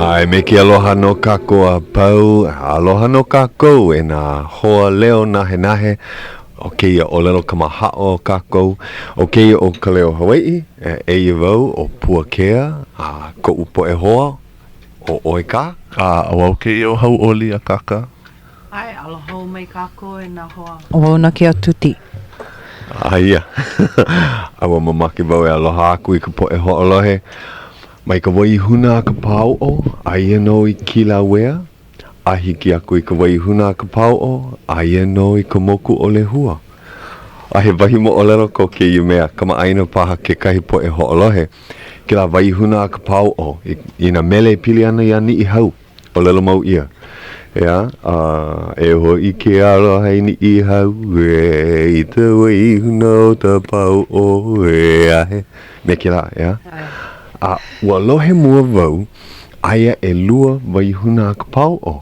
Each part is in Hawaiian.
ʻAe, me ke aloha nō kākou a pau, aloha nō kākou e nā hoa leo nahenahe o kēia ʻōlelo kamahaʻo o kākou. ʻO kēia ʻo Ka Leo Hawaiʻi, eia wau ʻo Puakea a koʻu poʻe hoa, ʻo ʻoe kā? A ʻo au kēia ʻo Hauʻoli Akaka. ʻAe, aloha hou mai kākou e nā hoa. ʻO wau Nakia Tuti. Aia. A ua mamake wau e aloha aku i ka poʻe hoʻolohe mai ka waihuna a ka pāoʻo, aia nō i Kīlauea, a hiki aku i ka waihuna a ka pāoʻo, aia nō i ka moku o Lehua. A he wahi moʻolelo ko kēia mea, kamaʻāina paha kekahi poʻe hoʻolohe, kēlā waihuna a ka pāoʻo i, i nā mele e pili ana iā Niʻihau. ʻōlelo mau ʻia, ʻeā, a e hoʻi ke aloha i Niʻihau ē, i ka waihuna o ka pāoʻo ē, a he me kēlā, ʻeā. A ua lohe mua wau, aia ʻelua waihuna a ka pāoʻo.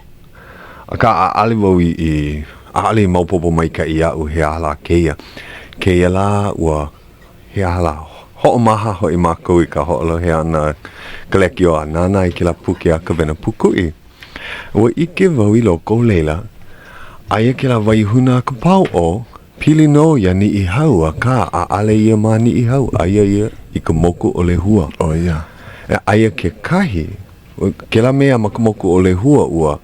Akā, ʻaʻale wau i, i, ʻaʻale i maopopo maikaʻi iaʻu he aha lā kēia. Kēia lā, ua He aha lā, hoʻomaha hoʻi mākou i ka hoʻolohe ʻana ka lekiō a nānā i kēlā puke a Kawena Pūkuʻi. Ua ʻike wau i loko o laila, aia kēlā waihuna a ka pāoʻo, pili nō iā Niʻihau, akā ʻaʻale ia ma Niʻihau, aia ia i ka moku o Lehua. ʻO ia. Aia kekahi, kēlā mea ma ka moku o Lehua, ua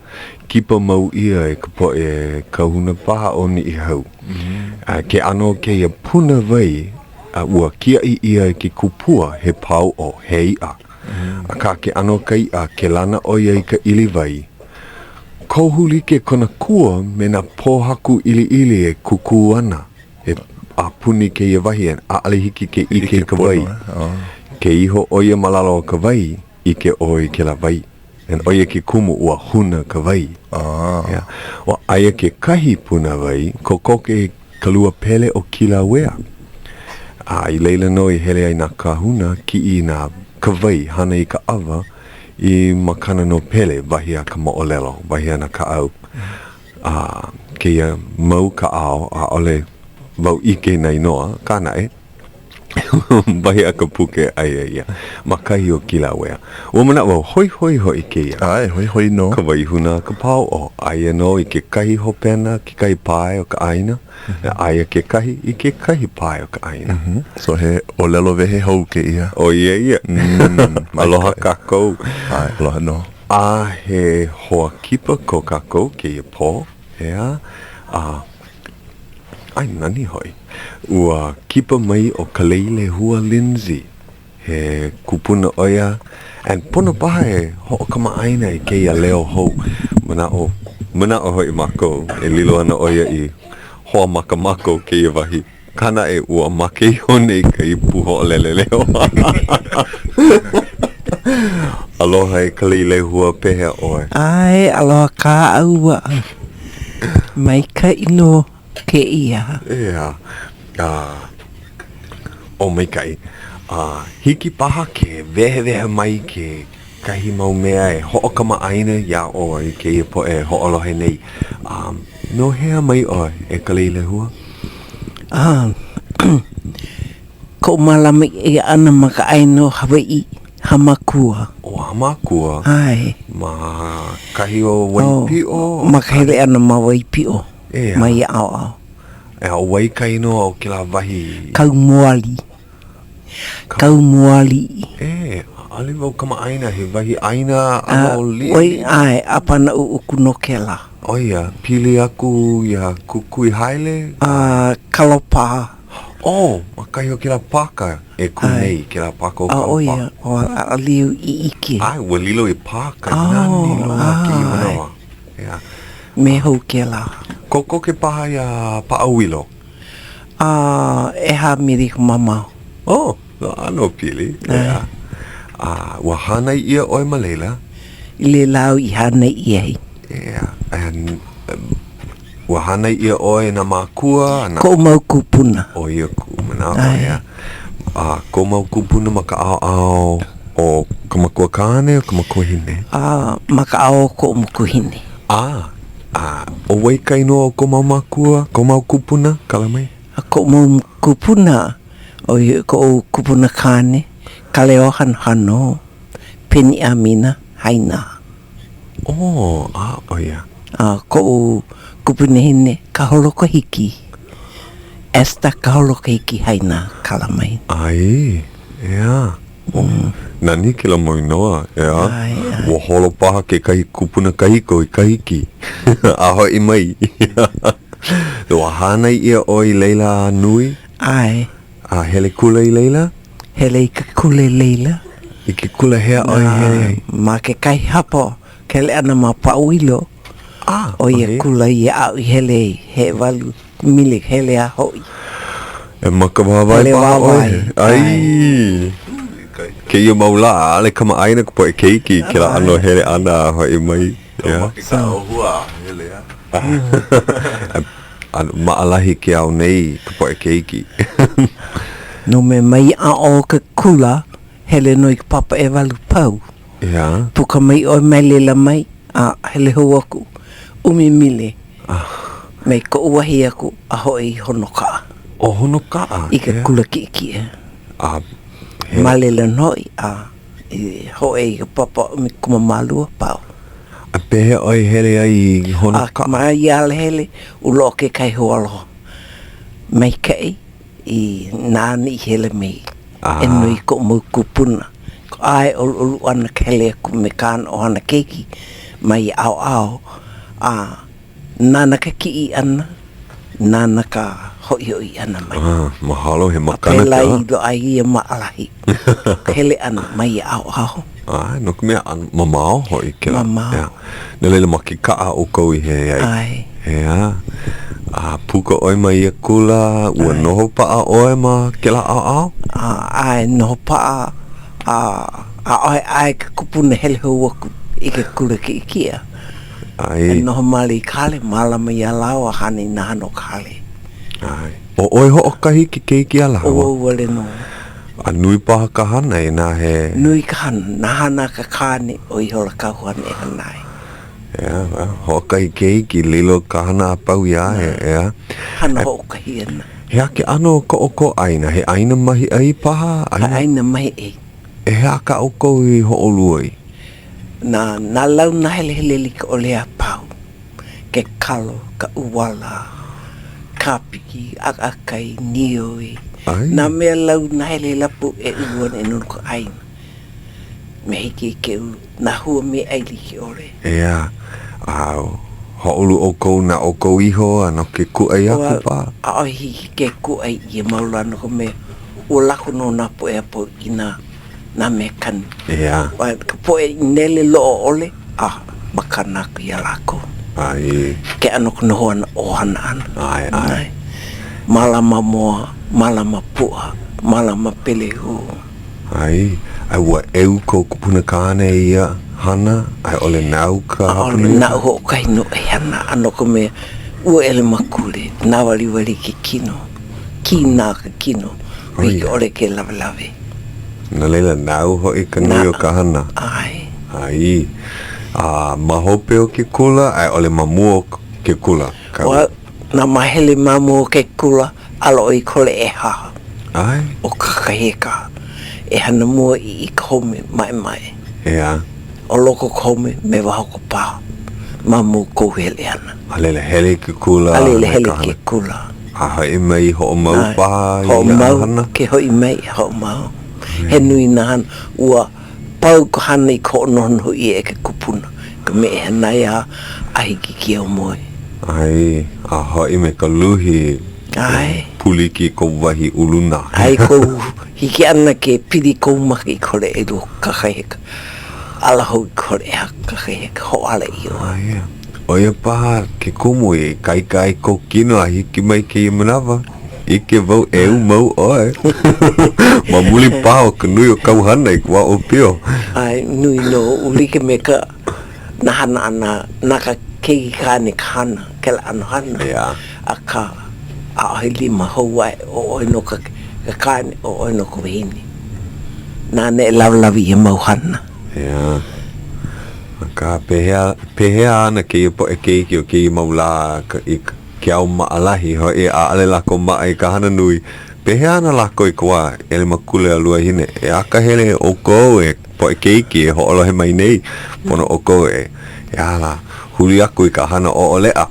kipa mau ʻia e ka poʻe kahuna paha o Niʻihau. A ke ʻano o kēia puna wai, ua kiaʻi ʻia e ke kupua he pāoʻo, he iʻa. Akā, ke ʻano o ka iʻa, ke lana ʻo ia i ka ʻiliwai, kohu like kona kua me nā pōhaku ʻiliʻili e kukū ana e a puni kēia wahi, ʻaʻole hiki ke ʻike i ka wai. Ke iho ʻo ia ma lalo o ka wai, ʻike ʻoe i kēlā wai. And ʻo ia ke kumu ua huna ka wai. Ah. Yeah. Ua aia kekahi puna wai, kokoke i ka lua pele o Kilauea. A i laila nō i hele ai nā kāhuna kiʻi i nā ka wai hana i ka ʻawa i makana no Pele, wahi a ka moʻolelo, wahi a nā kaʻao. A kēia mau kaʻao, ʻaʻole wau ʻike i nā inoa, akā naʻe, Wahi a ka puke aia ia ma kahi o Kilauea. Ua manaʻo wau, hoihoi hoʻi kēia. ʻAe, hoihoi nō. Ka waihuna a ka pāoʻo. Aia nō i kekahi hopena, kekahi pae o ka ʻāina, aia kekahi i kekahi pae o ka ʻāina. So he ʻōlelo wehe hou kēia. ʻO ia ia. Aloha kākou. ʻAe, aloha nō. A he hoa kipa ko kākou kēia pō, ʻeā? A ʻAe nani hoʻi. Ua kipa mai ʻo Kaleilehua Lindsey, he kupuna ʻo ia, and pono paha e hoʻokamaʻāina i kēia leo hou. Manaʻo, manaʻo hoʻi mākou e lilo ana ʻo ia i hoa makamaka o kēia wahi. Akā naʻe, ua make iho nei ka ipu hoʻolele leo. Aloha e Kaleilehua, pehea ʻoe? ʻAe, aloha kāua. Maikaʻi nō kēia. ʻEā, a ʻo maikaʻi. A hiki paha ke wehewehe mai kekahi mau mea e hoʻokamaʻāina iā ʻoe i kēia poʻe e hoʻolohe nei. A no hea mai ʻoe, e Kaleilehua? A koʻu mālama ʻia ʻana ma ka ʻāina o Hawaiʻi, Hāmākua. ʻO Hāmākua? ʻAe. Ma kahi o Waipiʻo? Ma ka hele ʻana ma Waipiʻo, ma ia ʻaoʻao. ʻEā, ʻo wai ka inoa o kēlā wahi? Kaumualiʻi. Kaumualiʻi. ʻĒ, ʻaʻole wau kamaʻāina, he wahi ʻāina ʻano liʻiliʻi? ʻAe, ʻāpana ʻuʻuku nō kēlā. ʻO ia, pili aku iā Kukuihaele? A, Kalapā. Oh, ma kahi o kēlā pāka e kū nei, kēlā pāka o Kalapā. ʻO ia, ʻaʻole au i ʻike. ʻAe, ua lilo i pāka, nani loa kēia manawa. ʻEā. Mea hou kēlā. Kokoke paha iā Paʻauilo. A, ʻehā mile ka mamao. Oh, ʻano pili, ʻeā. A ua hānai ʻia ʻoe ma laila? I laila au i hānai ʻia ai. ʻEā, and Ua hānai ʻia ʻoe e nā mākua, nā. Koʻu mau kūpuna. ʻO ia kuʻu manaʻo, ʻeā. A kou mau kūpuna ma ka ʻaoʻao o ka makua kāne o ka makuahine? A, ma ka ʻaoʻao o koʻu makuahine. A, a ʻo wai ka inoa o kou mau mākua, kou mau kūpuna, kala mai? A koʻu mau kūpuna, ʻo ia koʻu kupuna kāne, Kaleohanohano, Peniamina. Hainā. Oh, a, ʻo ia. A koʻu kupunahine Kaholokahiki, Esther Kaholokahiki Hainā Kalamaina. ʻAe, ʻeā. Oh, nani kēlā mau inoa, ʻeā. ʻAe, ʻae. Ua holo paha kekahi kupuna kahiko i Kahiki a hoʻi mai. Ua hānai ʻia ʻoe i laila a nui? ʻAe. A hele kula i laila? Hele i ke kula i laila. I ke kula hea ʻoe i hele ai? Ma kekahi hapa o ke hele ʻana ma Paʻauilo. Ah, ʻO ia kula ia aʻu i hele ai, he ʻewalu mile hele a hoʻi. E makawāwae Hele paha ʻoe. wāwae. ʻAi. Kēia mau lā, ʻaʻole kamaʻāina ka poʻe keiki i kēlā ʻano hele ʻana a hoʻi mai. Yeah. Make ka ʻōhua a hele a. A maʻalahi ke ao nei i ka poʻe keiki. No me mai aʻo o ke kula, hele nō i ka papa ʻewalu pau. Yeah. Puka mai ʻoe mai laila mai, a hele hou aku, ʻumi mile mai koʻu wahi aku a hoʻi i Honokaʻa. ʻO Honokaʻa? I ke kula kiʻekiʻe. A he. Ma laila nō hoʻi, a i hoʻi i ka papa ʻumikumamālua, pau. A pehea ʻoe i hele ai i Honokaʻa? A ma ia alahele, ua loaʻa kekahi hoaaloha maikaʻi i nāna i hele mai e noi i koʻu mau kūpuna. ʻAe ʻoluʻolu ʻana ka hele aku me kāna ʻohana keiki ma ia ʻaoʻao, a nāna ka kiʻi ʻana, nāna ka hoʻihoʻi ʻana mai. Ah, mahalo, he makana A pēlā kēlā. i loaʻa ai ia maʻalahi, ka hele ʻana ma ia ʻaoʻao. ʻAe, no ka mea, mamao hoʻi kēlā. Mamao. ʻEā. No laila, ma ke kaʻa ʻoukou i hele ai. ʻAe. ʻEā. A puka ʻoe ma ia kula, ua noho paʻa ʻoe ma kēlā ʻaoʻao? A, ʻae, noho paʻa, a ʻaʻohe ʻae ke kupuna hele hou aku i ke kula kiʻekiʻe. ʻAe. E noho malie i ka hale, mālama iā lāua, hana i nā hana o ka hale. ʻAe. ʻO ʻoe hoʻokahi ke keiki a lāua? ʻO wau wale nō. A nui paha ka hana inā he. Nui ka hana. Nā hana a ka kāne, ʻo ihola kaʻu hana e hana ai. ʻEā, well, hoʻokahi keiki, lilo ka hana a pau iā ia, ʻeā. Hana hoʻokahi ʻana. He aha ke ʻano o ko ʻoukou ʻāina? He ʻāina mahiʻai paha? He ʻāina mahiʻai. He aha kā ʻoukou i hoʻoulu ai? Nā, nā lau nāhelehele like ʻole a pau. ke kalo, ka ʻuala, kāpiki, ʻaʻakai, nīoi, nā mea lau nahele lapu e ulu ana i luna o ka ʻāina. Mea hiki i ke ulu, nā hua meaʻai like ʻole. ʻEā, a hoʻoulu ʻoukou na ʻoukou iho a no ke kūʻai aku paha? ʻAʻohe hiki ke kūʻai i ia mau lā no ka mea, ua lako nō nā poʻe a pau i nā nā mea kanu. ʻEā. A ka poʻe i nele loaʻa ʻole, a makana aku iā lākou. ʻAe. Ke ʻano ka noho ʻana, ʻohana ʻana. ʻAe, ʻae. Mālama moa, mālama puaʻa, mālama pelehū. ʻAe. A ua ʻeu kou kupuna kāne i ia hana, a i ʻole nāu ka ʻAʻole, naʻu hoʻokahi nō e hana, a no ka mea, ua ʻelemakule, nāwaliwali ke kino, kīnā ka kino. Hiki ʻole ke lawelawe. No laila, nāu hoʻi ka nui o ka hana. ʻAe. ʻAe. A ma hope o ke kula, a i ʻole ma mua o ke kula? Ka... Well, nā mahele ma mua o ke kula, alo i ka hole ʻehā. ʻAe. O kakahiaka. E hana mua i ka home maʻemaʻe. ʻEā. ʻO loko ka home me waho ka pā ma mua o kou hele ʻana. A laila, hele i ke kula. A laila, hele i ke kula. A hoʻi mai, hoʻomau paha i ia hana? Hoʻomau, ke hoʻi mai, hoʻomau. He nui nā hana. Ua pau ka hana i ka hoʻonohonoho ʻia e ke kupuna, ka mea e hana ai a a hiki i ke aumoe. ʻAe, a hoʻi me ka luhi. ʻAe. Puliki kou wahi uluna. ʻAe kou hiki ʻana ke pili kou maka i ka hole ʻelua kakahiaka. Ala hou i ka hole ʻehā kakahiaka, hoʻāla ʻia ʻoe. ʻAe. ʻO ia paha ke kumu i ikaika ai kou kino a hiki mai kēia manawa. ʻIke wau ʻeu mau ʻoe. Ma muli paha o ka nui o kāu hana i ka wā ʻōpio. ʻAe, nui nō, ua like me ka nā hana ʻana, na ka keiki kāne ka hana, kēlā ʻano hana. ʻEā. Akā, ʻaʻohe lima hou aʻe, ʻo ʻoe nō ka kāne, ʻo ʻoe nō ka wahine. Nāna e lawelawe i ia mau hana. ʻEā. Akā, pehea, pehea ana kēia poʻe keiki o kēia mau lā i ke ao maʻalahi hoʻi, ʻaʻole lākou maʻa i ka hana nui. Pehea ana lākou i ka wā ʻelemakule a luahine? E akahele ʻoukou e poʻe keiki e hoʻolohe mai nei, pono ʻoukou e, e ala, huli aku i ka hana ʻoʻoleʻa.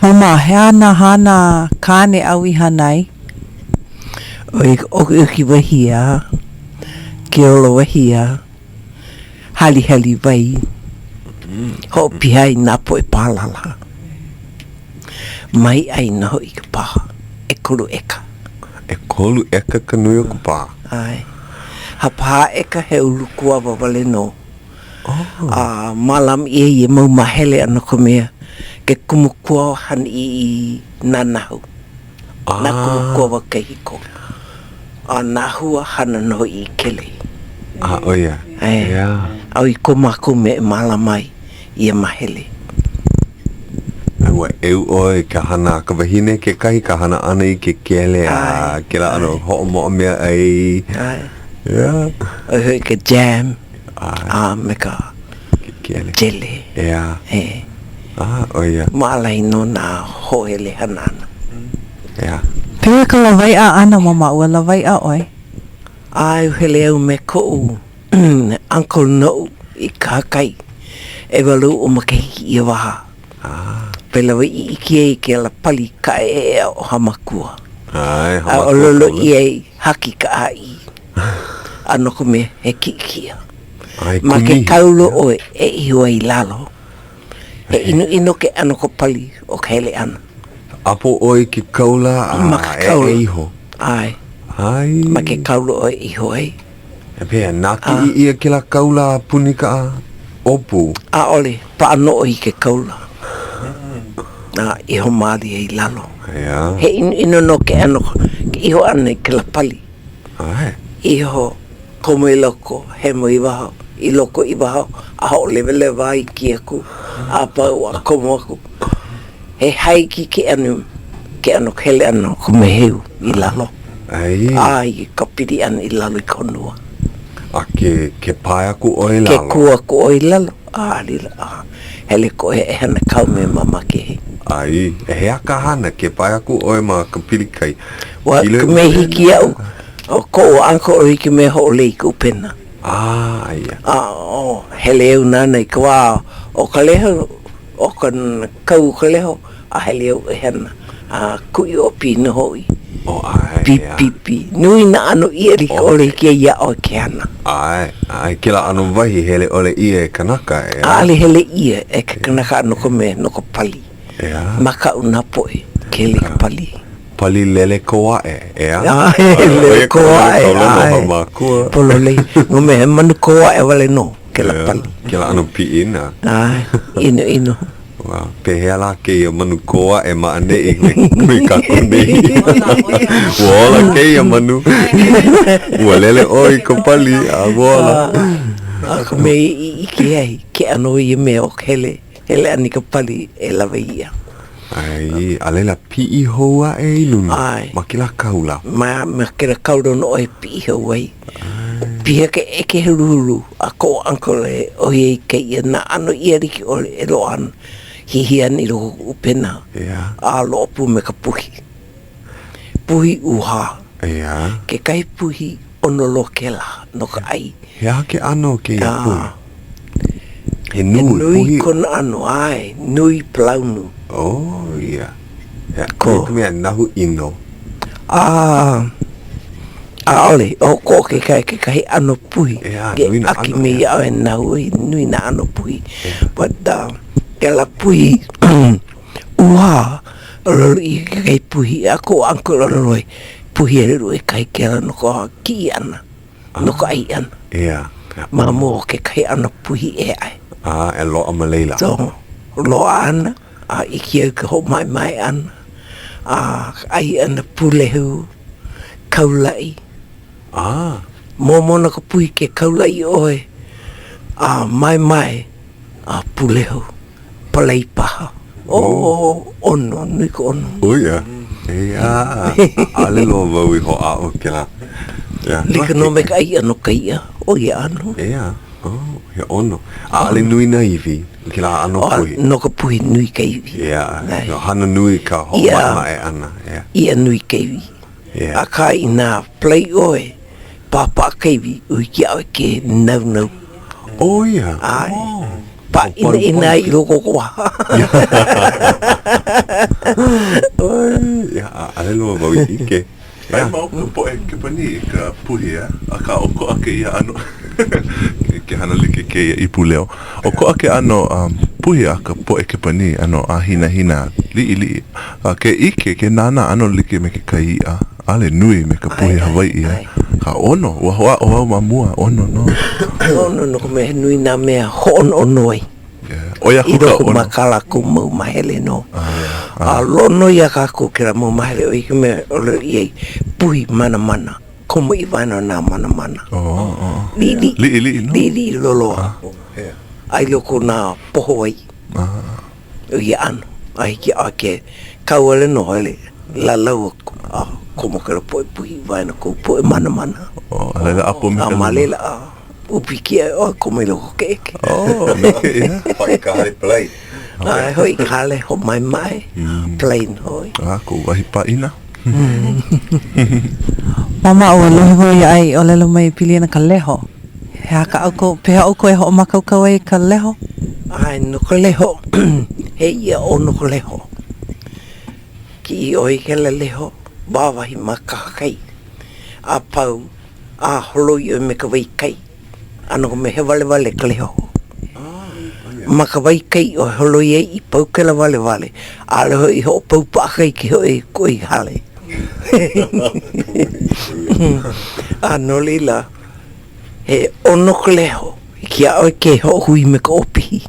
Mama, he aha nā hana kāne āu i hana ai? ʻOi ka ʻokiʻoki wahi a ke olo wahi a halihali wai, hoʻopiha i nā poʻe pālala. Mahiʻai nō hoʻi ka pā, ʻekolu ʻeka. ʻEkolu ʻeka ka nui o ka pā? ʻAe. Hapahā ʻeka he ulu kuawa wale nō. Oh. A mālama ʻia ia mau māhele a no ka mea, ke kumu kuawa hana ʻia i nānahu. Nā kumu kuawa kahiko. A nā hua hana nō hoʻi i kele. A ʻo ia. ʻAe. A i ko mākou mea e mālama ai ia māhele. A ua ʻeu ʻoe i ka hana a ka wahine kekahi, ka hana ʻana i ke kele a kēlā ʻano hoʻomoʻa mea ʻai. ʻAe. Yeah. ʻO ia hoʻi ka jam. A me ka kele. Jele. ʻEā. E. A, ʻo ia. Maʻalahi nō nā hoʻohele hana ʻana. ʻEā. Pehea ka lawaiʻa ʻana, Mama, ua lawaiʻa ʻoe? ʻAe, hele au me koʻu uncle noʻu i kahakai. ʻEwalu oʻu makahiki ia wā. Pēlā wau i ʻike ai i kēlā pali kaʻeʻeʻe o Hāmākua. ʻAe, Hāmākua. A ʻōlelo ʻia ai, haki ka ʻāʻī. A no ka mea, he kiʻikiʻi. Ma ke kaula ʻoe e iho ai i lalo. He ʻinoʻino ke ʻano o ka pali o ka hele ʻana. ʻApo ʻoe i ke kaula a Ma ke kaula. e iho. ʻAe. ʻAe. Ma ke kaula ʻoe e iho ai. Pehea, nākiʻi ʻia kēlā kaula a puni ka ʻōpū? ʻAʻole, paʻa nō ʻoe i ke kaula. A iho mālie i lalo. ʻEā. He ʻinoʻino nō ke ʻano ke iho ʻana i kēlā pali. ʻAe. Iho, komo i loko, hemo i waho, i loko i waho, a hoʻolewalewa iki aku, a pau a komo aku. He haiki ke ʻano, ke ʻano ka hele ʻana o ka meheu i lalo. ʻAe. A i ka pili ʻana i lalo i ka honua. A ke, ke pae aku ʻoe i lalo. Ke kū aku ʻoe i lalo, a laila, a hele koe e hana kāu mea mamake ai. ʻAe, he aha ka hana ke pae aku ʻoe ma ka pili kai? Ua ka mea hiki iaʻu, ʻo koʻu uncle ʻo ia ka mea hoʻolei i ka ʻupena. Ah, ia. A, oh, hele au nāna i ka wā o ka leho, o ka kau o ka leho, a hele au e hana, a kuʻi ʻopi nō hoʻi. Oh, ʻae, ʻAe, pipipi. Nui nā ʻano iʻa like ʻole hiki iā ʻoe ke hana. ʻAe, ʻae, kēlā ʻano wahi hele ʻole ʻia e kanaka, ʻeā? ʻAʻole hele ʻia e ke kanaka no ka mea, no ka pali. ʻEā? Makaʻu nā poʻe ke hele i ka pali. Pali lele koaʻe, ʻeā? ʻAe, lele koaʻe, ʻae. Pololei. No mea, he manu koaʻe wale nō kēlā pali. Kēlā ʻano piʻina. ʻAe, ʻinoʻino. Wow, pehea lā kēia manu koaʻe ma ʻaneʻi me, me kākou nei? Ua ola kēia manu. Ua lele ʻoe i ka pali, a ua ola. A ka mea i ʻike ai, ke ʻano o ia mea o ka hele, hele ʻana i ka pali e lawe iʻa. ʻAe, a laila piʻi hou aʻe i luna ʻAe. ma kēlā kaula. Ma, ma kēlā kaula nō ʻoe piʻi hou ai. Piha ke ʻeke huluhulu a koʻu uncle e ʻohi ai ka iʻa nā ʻano iʻa like ʻole e loaʻa ana, hihia ana i loko o ka ʻupena a loaʻa pū me ka puhi. Puhi ʻūhā. Kekahi puhi ʻono loa kēlā no ka ʻai. He aha ke ʻano o kēia puhi? He nui, He nui kona ʻano, ʻae, nui palaunu. Oh, ia. He ko. Ka mea nahu ʻino. A, ʻaʻole, ʻokoʻa kekahi, kekahi ʻano puhi. ʻEā, nui nā ʻano. Ke ʻaki me ia ʻoe nahu ai, nui nā ʻano puhi. But, uh, kēlā puhi, ʻūhā, ʻōlelo ʻia kekahi puhi, a koʻu uncle ʻōlelo ai, puhi e lulu i kahi kēlā no ka kiʻi ʻana. no ka ʻai ʻana. ʻEā. Ma mua o kekahi ʻano puhi ʻē aʻe. A e loaʻa ma laila. So, loaʻa ana, a ʻike au i ka hoʻomaʻemaʻe ʻana, a ʻai ʻana pūlehu, kaulaʻi. A. Momona ka puhi ke kaulaʻi ʻoe, a maemae, a pūlehu. Palai paha. Oh, ʻono, nui ka ʻono. ʻO ia, ʻeā, ʻaʻole loa wau i hoʻāʻo kēlā. Like nō me ka iʻa no ka iʻa, ʻo ia ʻano. ʻEā. Oh, he ʻono. ʻAʻole nui nā iwi i kēlā ʻano puhi. No ka puhi nui ka iwi. Yeah, hana nui ka hoʻomaʻemaʻe ʻana. Yeah. Iʻa nui ka iwi. Yeah. Akā inā palai ʻoe, pāpaʻa ka iwi, ua hiki iā ʻoe ke naunau. ʻO ia? ʻAe. Pāʻinaʻina ai i loko o ka waha. ʻOe, yeah, ʻaʻole loa wau i ʻike. ʻAi mau ka poʻe Kepanī i ka puhi, ʻeā? Akā, ʻokoʻa kēia ʻano ke hana like kēia ipu leo. ʻOkoʻa ke ʻano puhi a ka poʻe Kepanī, ʻano ʻāhinahina liʻiliʻi. A ke ʻike, ke nānā, ʻano like me kekahi iʻa, ʻaʻole nui me ka puhi Hawaiʻi, ʻeā? Akā, ʻono, ua hoʻāʻo au ma mua, ʻono nō. ʻOno no ka mea, he nui nā mea hōʻonoʻono ai. ʻO ia I loko ma kā lākou mau māhele nō. A loaʻa nō iā kākou kēlā mau māhele ʻo ia ka mea ʻōlelo ʻia ai, puhi manamana, komo i waena o nā manamana. Liʻiliʻi. Liʻiliʻi nō. Liʻiliʻi loloa. A i loko o nā poho wai o ia ʻano. A hiki iā ʻoe ke kau wale nō hele lālau aku a komo kēlā poʻe puhi i waena o kou poʻe manamana. A laila ʻapo me ka lima. A ma laila, Upikia ʻoe komo i loko o ke ʻeke. Oh, maikaʻi, ha? Hoʻi i ka hale palai. ʻAe, hoʻi i ka hale hoʻomaʻemaʻe, palai nō hoʻi. A, koʻu wahi pāʻina. Mama, ua lohe wau iā ʻoe i ʻōlelo mai e pili ana ka leho. He aha kā ʻoukou, pehea ʻoukou e hoʻomākaukau ai i ka leho? ʻAe, no ka leho, he iʻa ʻono ka leho. Kiʻi ʻoe i kēlā leho, wāwahi ma kahakai a pau. A holoi ʻoe me ka wai kai, a no ka mea he walewale ka leho. Ma ka wai kai ʻoe holoi ai i pau kēlā walewale, ʻaʻole hoʻi hoʻopau paʻakai ke hoʻi aku i ka hale. A no laila, he ʻono ka leho, hiki iā ʻoe ke hoʻohui me ka ʻopihi.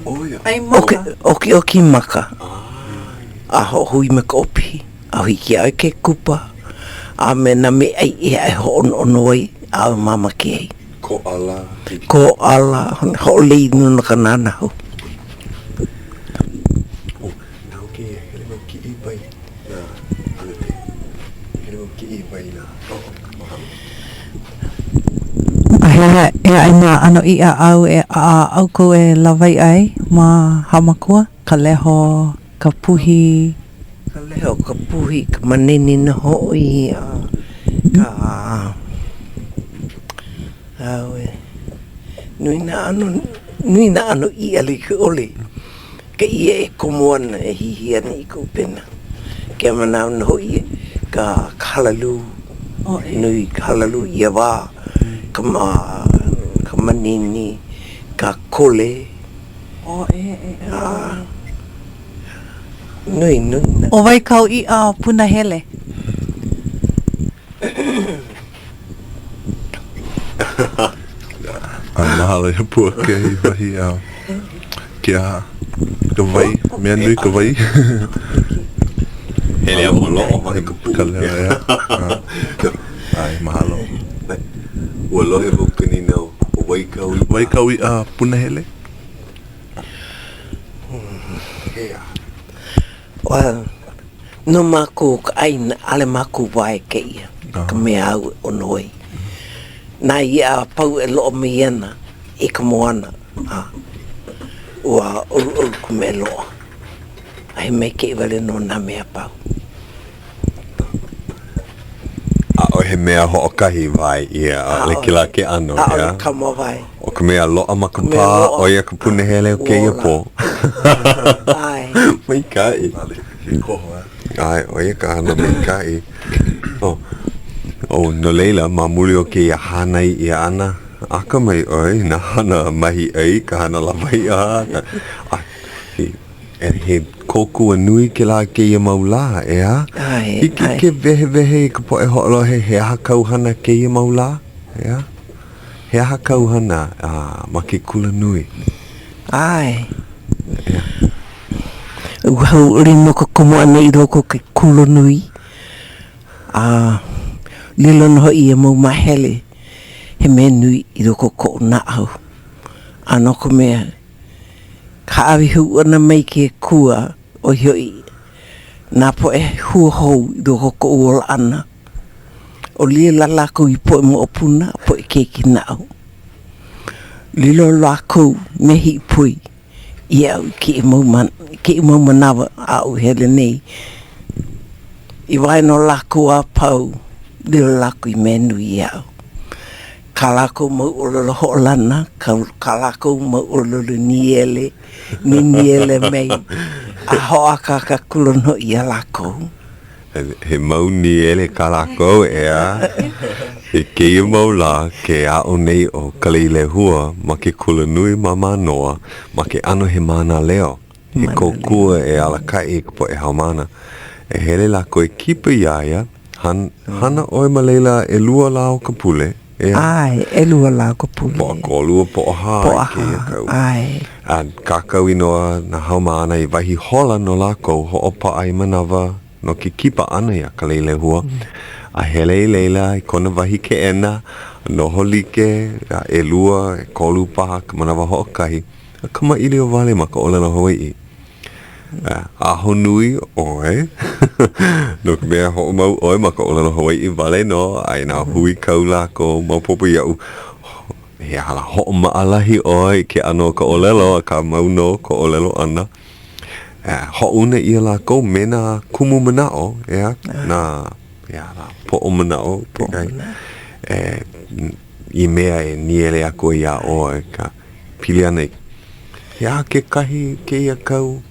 ʻOkiʻoki maka, a hoʻohui me ka ʻopihi. A hiki iā ʻoe ke kupa a me nā meaʻai ʻē aʻe e hōʻonoʻono ai āu mamake ai. Kōʻala. Kōʻala, hoʻolei nō no ka nānahu. Oh, nāu kēia, hele wau kiʻi wai nā ʻalute. Hele wau kiʻi wai nā, oh, mahalo. A he aha ʻē aʻe nā ʻano iʻa āu e a ʻoukou e lawaiʻa ai ma Hāmākua? Ka leho, ka puhi. Ka leho, ka puhi, ka manini nō hoʻi, a ka, auē, nui nā ʻano, nui nā ʻano iʻa like ʻole, ka iʻa e komo ana e hihi ana i ka ʻupena. Kēia manawa nō hoʻi ka ka halalū, nui ka halalū i ia wā, ka ka manini, ka kole. A. Nui, nui. ʻO wai kāu iʻa punahele? A mahalo iā Puakea i wahi a ke aha, ka wai, mea nui ka wai. Hele a maloʻo hoʻi ka puʻu. Ka leo, ʻeā. ʻAe, mahalo. Ua lohe wau i ka nīnau, ʻo wai kāu iʻa? Wai kāu iʻa punahele? Well, no mākou ka ʻāina, ʻaʻole mākou wae kēia, ka mea āu e ʻono ai. Nā iʻa a pau e loaʻa mai ana i ka moana, a ua ʻoluʻolu ka mea loaʻa. A he maikaʻi wale nō nā mea a pau. ʻAʻohe mea hoʻokahi wae ʻia, ʻaʻole kēlā ke ʻano, ʻeā? ʻAʻole kamawae. ʻO ka mea loaʻa ma ka pā, ʻo ia ka punahele o kēia pō. ʻAe. Maikaʻi. ʻAe, ʻo ia ka hana maikaʻi. Oh, oh, no laila, ma muli o kēia hānai ʻia ʻana, akamai ʻoe i nā hana mahiʻai, ka hana lawaiʻa, ka, a, E he kōkua nui kēlā kēia mau lā, ʻeā? ʻAe, Hiki ʻae. ke wehewehe i ka poʻe hoʻolohe he aha kāu hana kēia mau lā, ʻeā? He aha kāu hana a ma ke kula nui? ʻAe. ʻEā. Ua hauʻoli nō ka komo ʻana i loko o ke kula nui, a lilo nō hoʻi ia mau māhele he mea nui i loko o koʻu naʻau. A no ka mea, Hāʻawi hou ʻana mai ke Akua, ʻo ia hoʻi nā poʻe hua hou i loko o koʻu ola ʻana, o lilo lākou i poʻe moʻopuna, poʻe keiki naʻu. Lilo lākou me hiʻipoi iaʻu i kēia mau kēia mau manawa aʻu i hele nei. I waena o lākou a pau, lilo lākou i mea nui iaʻu. Kā lākou mau ʻōlelo hoʻolana, kā lākou mau ʻōlelo nīele, nīnīele mai, a hoʻākāka akula nō iā lākou. He mau nīele kā lākou, ʻeā. I kēia mau lā, ke aʻo nei ʻo Kaleilehua ma ke kulanui ma Mānoa ma ke ʻano he mānaleo, he kōkua e alakaʻi i ka poʻe haumāna. E hele lākou e kipa iā ia, hana ʻoe ma laila ʻelua lā o ka pule, ʻeā? ʻAe, ʻelua lā o ka pule. Pōʻakolu a Pōʻahā i kēia kau. ʻAe. A kākau inoa nā haumāna i wahi hola no lākou hoʻopaʻa i manawa no ke kipa ʻana iā Kaleilehua, a hele i laila i kona wahi keʻena, noho like, a ʻelua, ʻekolu paha ka manawa hoʻokahi, a kamaʻilio wale ma ka ʻōlelo Hawaiʻi. Ahonui ʻoe, no ka mea, hoʻomau ʻoe ma ka ʻōlelo Hawaiʻi wale nō, a inā huikau lākou, maopopo iaʻu, he aha lā, hoʻomaʻalahi ʻoe i ke ʻano o ka ʻōlelo, akā mau nō ka ʻōlelo ʻana. Hoʻouna ʻia lākou me nā kumu manaʻo, ʻeā, nā, he aha lā, poʻo manaʻo kekahi, e, i mea e nīele aku ai iā ʻoe ka pili ana i, he aha kekahi kēia kau,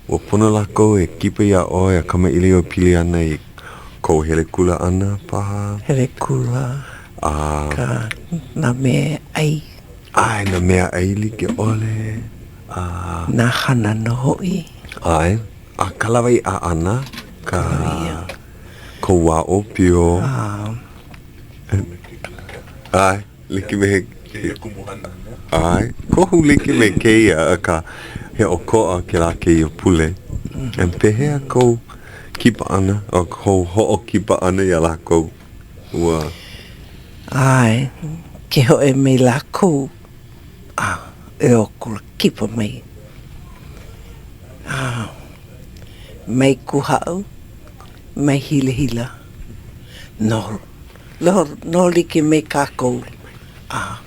ua pono lākou e kipa iā ʻoe a kamaʻilio e pili ana i kou hele kula ʻana paha? Hele kula, a, ka, nā mea ʻai. ʻAe, nā mea ʻai like ʻole, a. Nā hana nō hoʻi. ʻAe, a ka lawaiʻa ʻana, ka. Kou wā ʻōpio. ʻAe, like me he. Kēia kumuhana. ʻAe, kohu like me kēia, akā, he ʻokoʻa kēlā kēia pule. And pehea kou kipa ʻana, o kou hoʻokipa ʻana iā lākou? Ua. ʻAe, ke hoʻi mai lākou, a e o kula kipa mai. A mai Kūhaʻu, mai Hilahila, noho, noho, noho like me kākou, a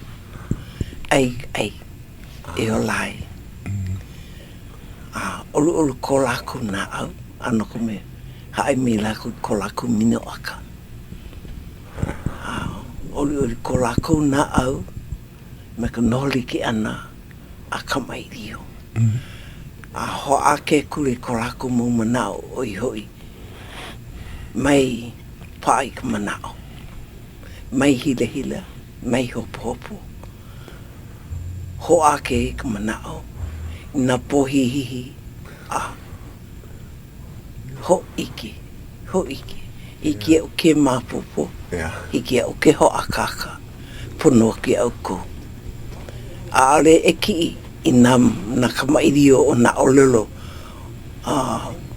ʻai, ʻai, e ola ai. A ʻoluʻolu ko lākou naʻau, a no ka mea, haʻi mai lākou i ko lākou minoʻaka. A ʻoliʻoli ko lākou naʻau me ka noho like ʻana a kamaʻilio. A hoʻākea akula i ko lākou mau manaʻo ʻo ia hoʻi, mai paʻa i ka manaʻo, mai hilahila, mai hopohopo. Hoʻākea i ka manaʻo i nā pōhihihi a hōʻike, hōʻike. Hiki iaʻu ke maopopo, hiki iaʻu ke hoʻākāka pono aku iā ʻoukou. ʻAʻole e kiʻi i nā nā kamaʻilio o nā ʻōlelo a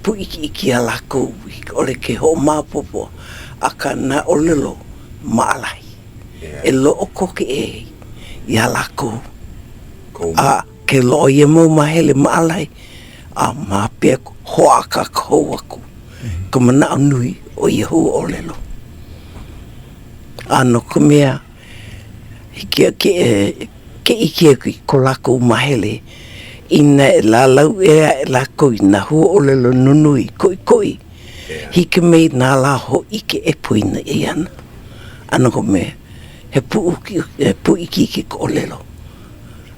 pūʻikiʻiki a lākou, hiki ʻole ke hoʻomaopopo, akā nā ʻōlelo maʻalahi e loaʻa koke ai iā lākou. A ke loaʻa ia mau māhele maʻalahi, a ma hope aku, hoʻākāka hou aku ka manaʻo nui o ia huaʻōlelo. A no ka mea, hiki ke ke ʻike aku i ko lākou māhele, inā e lālau ʻia aʻe lākou i nā huaʻōlelo nunui koʻikoʻi, hiki mai nā lā hōʻike e poina ʻia ana. A no ka mea, he pūʻikiʻi ka ʻōlelo.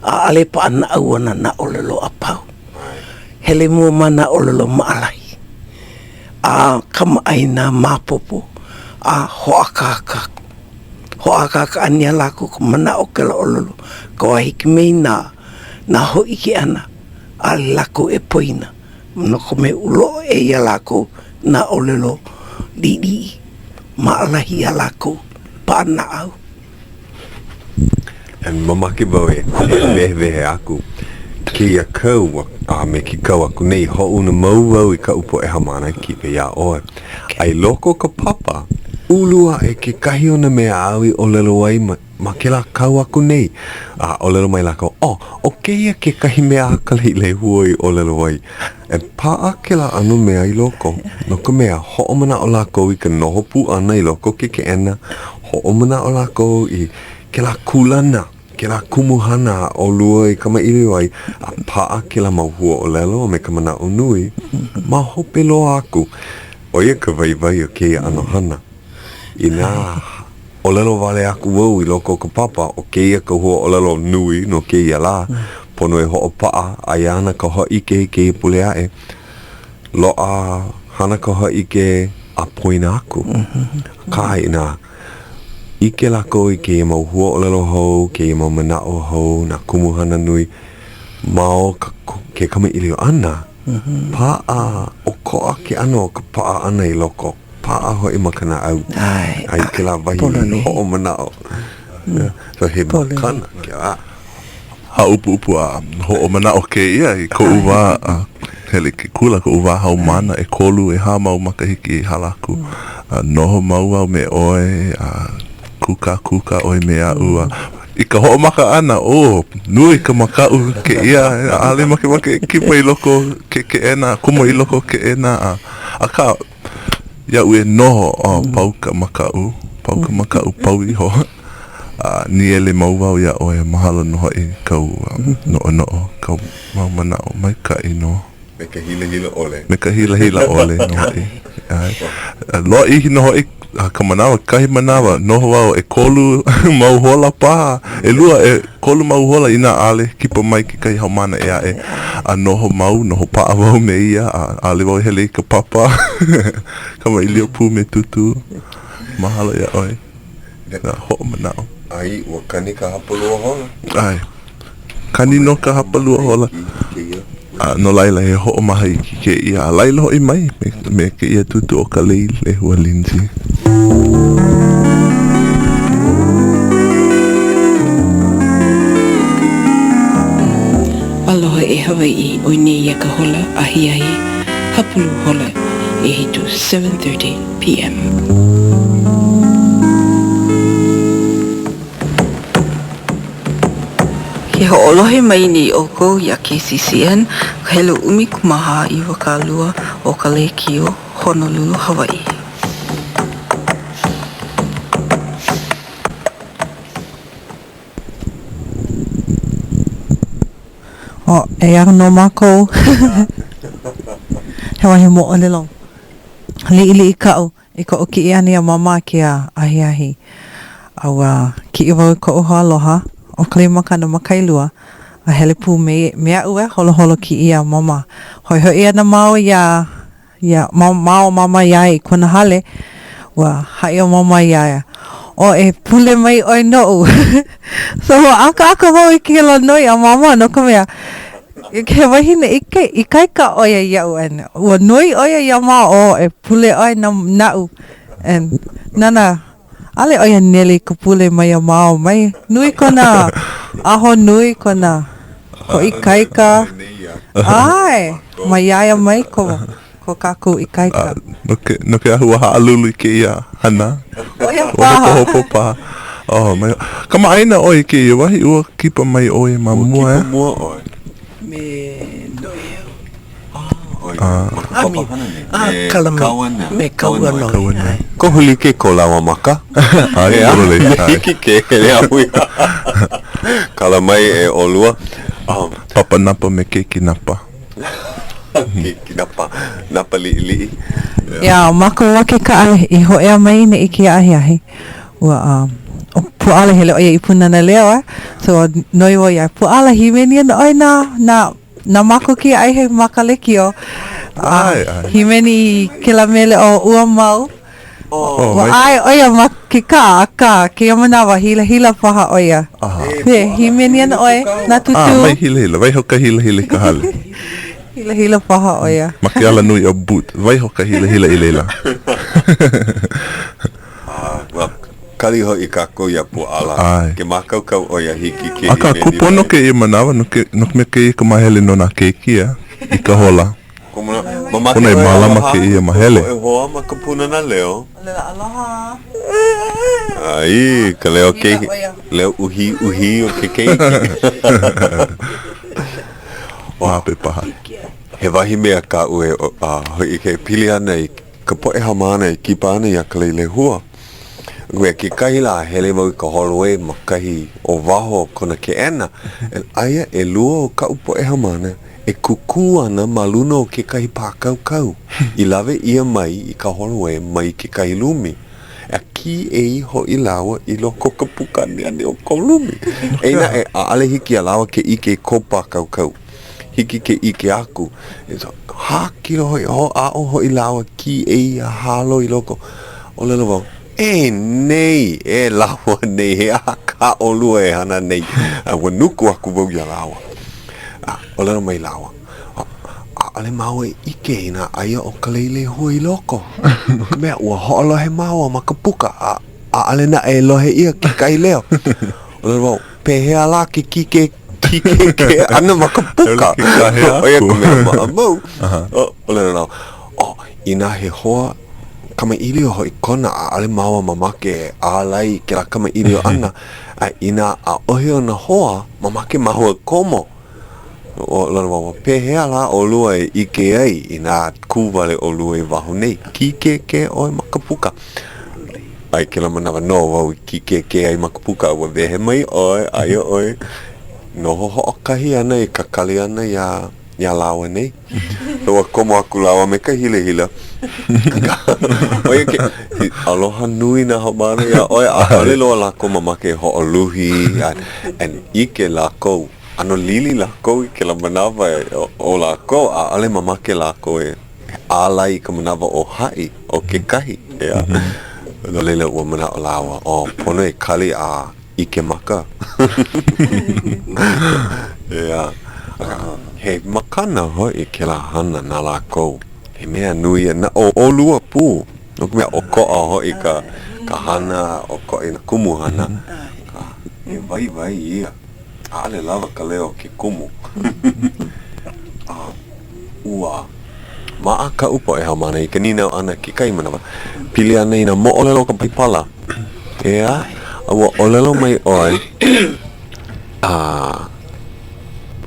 ʻAʻole paʻanaʻau ana nā ʻōlelo a pau. Hele mua ma nā ʻōlelo maʻalahi, a kamaʻāina maopopo, a hoʻākāka hoʻākāka ʻana iā lākou ka manaʻo o kēlā ʻōlelo, ka wā hiki mai nā nā hōʻike ʻana, ʻaʻole lākou e poina, no ka mea ua loaʻa ʻē iā lākou nā ʻōlelo liʻiliʻi, maʻalahi iā lākou, paʻanaʻau. And mamake wau e wehewehe aku kēia kau a me ke kau aku nei, hoʻouna mau wau i kaʻu poʻe haumāna e kipa iā ʻoe. A i loko o ka papa, ulu aʻe kekahi o nā mea āu i ʻōlelo ai ma, ma kēlā kau aku nei. A ʻōlelo mai lākou, Oh, ʻo kēia kekahi mea a Kaleilehua i ʻōlelo ai. E paʻa kēlā ʻano mea i loko, no ka mea, hoʻomanaʻo lākou i ka noho pū ʻana i loko o ke keʻena, hoʻomanaʻo lākou i kēlā kūlana, kēlā kumuhana a ʻolua i kamaʻilio ai, a paʻa kēlā mau huaʻōlelo a me ka manaʻo nui ma hope loa aku, ʻo ia ka waiwai o kēia ʻano hana. Inā ʻōlelo wale aku wau i loko o ka papa, ʻo kēia ka huaʻōlelo nui no kēia lā, pono e hoʻopaʻa, aia ana ka hōʻike i kēia pule aʻe. Loaʻa hana ka hōʻike a poina aku. Akā, inā ʻike lākou i kēia mau huaʻōlelo hou, kēia mau manaʻo hou, nā kumuhana nui ma o ke kamaʻilio ʻana, paʻa ʻokoʻa ke ʻano o ka paʻa ʻana i loko, paʻa hoʻi ma ka naʻau a i kēlā wahi hoʻomanaʻo. So he makana kēlā. Hāʻupuʻupu a hoʻomanaʻo kēia i koʻu wā a hele i ke kula, koʻu wā haumāna, ʻekolu, ʻehā mau makahiki i hala aku. A noho mau au me ʻoe a kūkākūkā ʻoe me aʻu a i ka hoʻomaka ʻana, oh, nui ka makaʻu kēia, ʻaʻole makemake e kipa i loko o ke keʻena, komo i loko o ke keʻena, a akā, Iaʻu e noho, oh, pau ka makaʻu, pau ka makaʻu, pau iho. A nīele mau wau iā ʻoe, mahalo nō hoʻi kāu noʻonoʻo, kāu mau manaʻo maikaʻi nō. Me ka hilahila ʻole. Me ka hilahila ʻole nō hoʻi. ʻAe. Lōʻihi nō hoʻi ka manawa, kahi manawa, noho wau ʻekolu mau hola paha, ʻelua, ʻekolu mau hola inā ʻaʻole kipa mai kekahi haumāna ʻē aʻe, a noho mau, noho paʻa wau me ia, a ʻaʻole wau e hele i ka papa, kamaʻilio pū me Tūtū. Mahalo iā ʻoe. Nā hoʻomanaʻo. ʻAe, ua kani ka hapalua hola. ʻAe. Kani nō ka hapalua hola. A no laila, he hoʻomaha iki kēia. A laila hoʻi mai me, me kēia tūtū ʻo Kaleilehua Lindsey. Aloha e Hawaiʻi, ʻoi nei ia ka hola ahiahi hapulu hola ʻehitu, 7:30 PM. Ke hoʻolohe mai nei ʻoukou iā KCCN, ka helu 14 20 o ka lēkiō Honolulu, Hawaiʻi. Oh, eia nō mākou. He wahi moʻolelo liʻiliʻi kaʻu I koʻu kiʻi ʻana iā Māmā kēia ahiahi, a ua kiʻi wau i koʻu hoaaloha ʻo Kalemakana ma Kailua, a hele pū me me aʻu e holoholo kiʻi iā Māmā. Hoʻihoʻi ana māua iā iā māua ʻo Māmā iā ia i kona hale, ua haʻi ʻo Māmā iā ia, O e pule mai ʻoe noʻu. So ua ʻakaʻaka wau i kēlā noi a Māmā no ka mea, He wahine ike, ikaika ʻo ia iaʻu and ua noi ʻo ia iā māua oh e pule ʻoe na, naʻu and nana, ʻaʻole ʻo ia nele i ka pule mai iā māua mai. Nui kona ahonui, kona hoʻoikaika. ʻAe, mai iā ia mai ko, ko kākou ikaika. No ke, no ke ahu ua haʻalulu i kēia hana. ʻO ia paha. Ua hopohopo paha. Oh, mai, kamaʻāina ʻoe i kēia wahi, ua kipa mai ʻoe ma mua, ea? Ua kipa mua ʻoe. Me Noʻeau. Ah, ma ka papahana nei. Ah, Kalama. Me Kauanoe. ʻAe. Kohu like ko lāua maka. ʻAe, pololei. ʻEā, hiki ke hele a hui. Kala mai e ʻolua. Papa Napa me Keiki Napa. Keiki Napa, Napa liʻiliʻi. ʻEā, mākou ma ke kaʻa i hōʻea mai nei i kēia ahiahi. Ua, ʻo Puaʻala hele ʻo ia i Pūnana Leo, eh? So, noi wau iā Puaʻala, hīmeni ana ʻoe na, na, na mākou kēia ahiahi ma ka lekiō. A, hīmeni i kēlā mele ʻo Ua Mau. Oh, Ua ʻae ʻo ia ma ke kaʻa, akā, kēia manawa, hilahila paha ʻo ia. E, hīmeni ana ʻoe, na Tūtū. Ah, mai hilahila, waiho ka hilahila i ka hale. Hilahila paha ʻo ia. Ma ke alanui ʻo Booth, waiho ka hilahila i laila. Ua kali hoʻi kākou iā Puaʻala. ʻAe. Ke mākaukau ʻo ia hiki ke Akā, hīmeni kūpono mai. kēia manawa no ke, no ka mea kēia ka mahele no nā keiki, ʻeā, i ka hola. Mamake Pono e ʻoe mālama aloha kēia mahele. Poʻe hoa ma ka Pūnana Leo. ʻŌlelo aloha. Ai, ka leo keiki, leo uhiuhi o ke keiki. Mape paha. He wahi mea kaʻu e hōʻike e pili ana i ka poʻe haumāna e kipa ana iā Kaleilehua. Mea kekahi lā, hele wau i ka hallway ma kahi o waho o kona keʻena, and aia ʻelua o kaʻu poʻe haumāna e kukū ana ma luna o kekahi pākaukau i lawe ʻia mai i ka hallway mai kekahi lumi. A kīʻei hoʻi lāua i loko o ka puka aniani o ka lumi. Eia naʻe, ʻaʻole hiki iā lāua ke ʻike i kou pākaukau. Hiki ke ʻike aku. Hākilo hoʻi, hoʻāʻo hoʻi lāua kīʻei a hālō i loko. ʻŌlelo wau, E nei, e lāua nei, he aha kā ʻolua e hana nei? A ua nuku aku wau iā lāua. A ʻōlelo mai lāua, ʻAʻole māua i ʻike inā aia ʻo Kaleilehua i loko. No ka mea, ua hoʻolohe māua ma ka puka, a ʻaʻole naʻe e lohe ʻia kekahi leo. ʻŌlelo wau, Pehea lā ke kīkē, kīkēkē ʻana ma ka puka? ʻO ia ka mea maʻamau. ʻŌlelo lāua, Oh, inā he hoa kamaʻilio hoʻi kona, ʻaʻole māua mamake e ālai i kēlā kamaʻilio ʻana, a inā ʻaʻohe ona hoa, mamake māua e komo. ʻŌlelo wau, Pehea lā ʻolua e ʻike ai inā kū wale ʻolua i waho nei? Kīkēkē ʻoe ma ka puka. A i kēlā manawa nō wau i kīkēkē ai ma ka puka, ua wehe mai ʻoe, aia ʻoe noho hoʻokahi ana e kakali ana iā iā lāua nei. Ua komo aku lāua me ka hilahila. ʻO ia ke aloha nui nā haumāna iā ʻoe, ʻaʻole loa lākou mamake e hoʻoluhi a and ʻike lākou. ʻAno lili lākou i kēlā manawa o lākou, ʻaʻole mamake lākou e ālai i ka manawa o haʻi, o kekahi, ʻeā. No laila, ua manaʻo lāua, oh, pono e kali a ʻike maka. ʻEā. Akā, he makana hoʻi kēlā hana na lākou. He mea nui ia na ʻolua pū, no ka mea, ʻokoʻa hoʻi ka ka hana, ʻokoʻa nā kumuhana. Akā, he waiwai ia. ʻAʻole lawa ka leo o ke kumu. A ua maʻa kaʻu poʻe haumāna i ka nīnau ʻana kekahi manawa, pili ana i nā moʻolelo o ka Paipala. ʻEā, a ua ʻōlelo mai ʻoe, a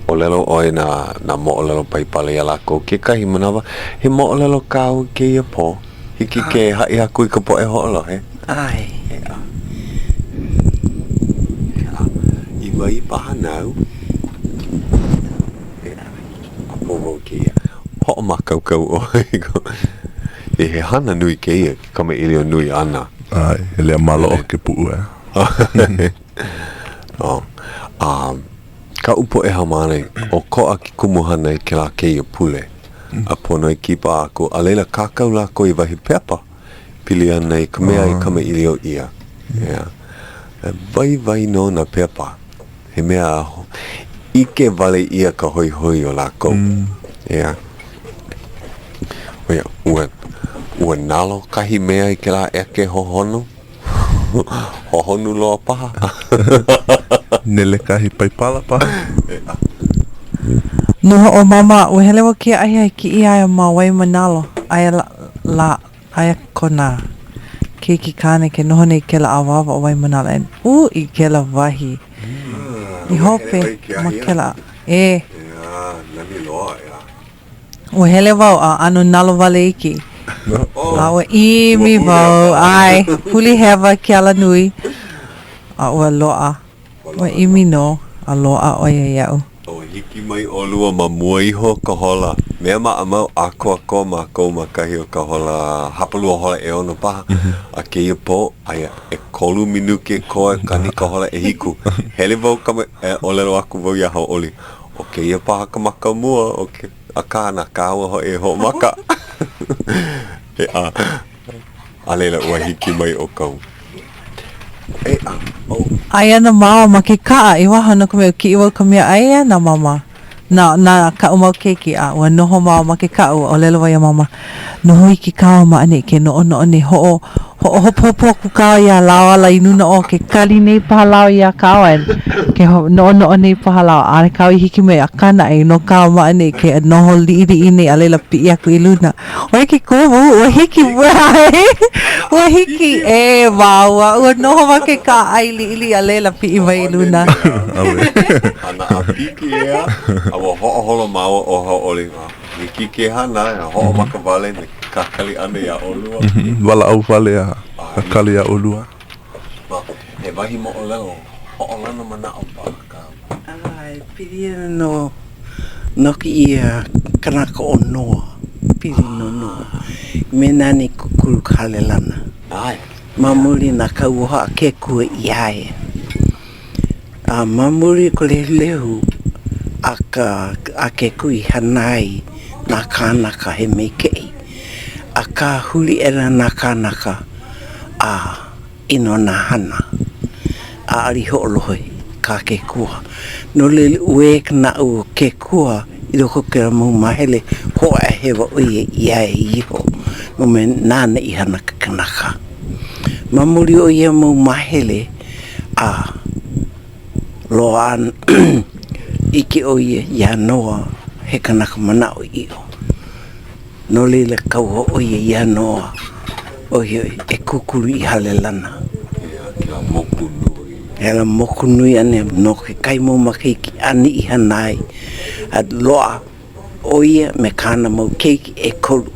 ʻōlelo ʻoe nā, nā moʻolelo Paipala iā lākou kekahi manawa, he moʻolelo kāu i kēia pō. Hiki ke haʻi aku i ka poʻe hoʻolohe? ʻAe. ʻEā. ʻEā. I wai paha nāu? ʻEā. A pō wau kēia. Hoʻomākaukau ʻoe. He hana nui kēia, ke kamaʻilio nui ʻana. ʻAe, he leo maloʻo ke puʻu ʻeā. Oh. A kaʻu poʻe haumāna, ʻokoʻa ke kumuhana i kēlā kēia pule. A pono e kipa aku, a laila kākau lākou i wahi pepa pili ana i ka mea i kamaʻilio ʻia. ʻEā. Waiwai nō nā pepa. He mea ʻike wale ʻia ka hoihoi o lākou. ʻEā. ʻOia, ua, ua nalo kahi mea i kēlā ʻeke hohonu. Hohonu loa paha. Nele kahi paipala paha. Noho ʻo Mama, ua hele wau kēia ahiahi kiʻi aia ma Waimānalo, aia la, aia kona keiki kāne ke noho nei i kēlā awāwa o Waimānalo and uʻi kēlā wahi i hope ma kēlā, ʻē. ʻEā, nani loa, ʻeā. Ua hele wau a ʻano nalowale iki. A ua ʻimi wau, ʻae, huli hewa ke alanui, a ua loaʻa. Ua ʻimi nō a loaʻa ʻo ia iaʻu. Ua hiki mai ʻolua ma mua iho o ka hola. Mea maʻamau, ʻākoakoa mākou ma kahi o ka hola hapalua hola ʻeono paha. A kēia pō, aia ʻekolu minuke koe kani ka hola ʻehiku. Hele wau kama, e ʻōlelo aku wau iā Hauʻoli, ʻO kēia paha ka maka mua o ke, akā na kāua hoʻi e hoʻomaka. ʻEā, a laila ua hiki mai ʻoukou. ʻEā, oh. Aia nā māua ma ke kaʻa i waho no ka mea ua kiʻi wau i ka meaʻai a nā māmā. Na, na kaʻu mau keiki, a ua noho māua ma ke kaʻa, ua ʻōlelo wau iā māmā, Noho iki kāua ma ʻaneʻi ke noʻonoʻo nei, hoʻo, hoʻohopohopo aku kāua iā lāua ala i luna o ke kali nei paha lāua iā kāua and ke noʻonoʻo nei paha lāua, ʻaʻole kāua i hiki mai, akā naʻe, no kāua ma ʻaneʻi ke noho liʻiliʻi nei a laila piʻi aku i luna. ʻO ia ke kumu, ua hiki mai, ua hiki ʻē māua, ua noho ma ke kaʻa ʻai liʻiliʻi a laila piʻi mai i luna. Hana a piki ʻeā, a ua hoʻoholo māua ʻo Hauʻoli, hiki ke hana, e hoʻomaka wale me ke kakali ʻana iā ʻolua. Walaʻau wale a kakali iā ʻolua. He wahi moʻolelo hoʻolana manaʻo paha kāu. ʻAe, pili ana nō no kēia kanaka ʻo Noa, pili no Noa, me nāna i kūkulu ka hale lana. ʻAe. Ma muli nā kauoha a ke Akua iā ia. A ma muli o ka lehulehu a ka a ke Akua i hana ai nā kānaka he maikaʻi, akā huli aʻela nā kānaka a ʻino nā hana, ʻaʻole i hoʻolohe kā ke Akua. No laila, uē ka naʻau o ke Akua i loko o kēlā mau māhele, hōʻaehewa ʻo ia iā ia iho no mea nāna i hana ke kanaka. Ma muli o ia mau māhele a loaʻa ʻike ʻo ia iā Noa he kanaka manaʻoʻiʻo. No laila, kauoha ʻo ia iā Noa, ʻo ia hoʻi, e kūkulu i hale lana. Ia kēlā moku nui. Kēlā moku nui ʻana no kekahi mau makahiki āna i hana ai, a loaʻa ʻo ia me kāna mau keiki ʻekolu.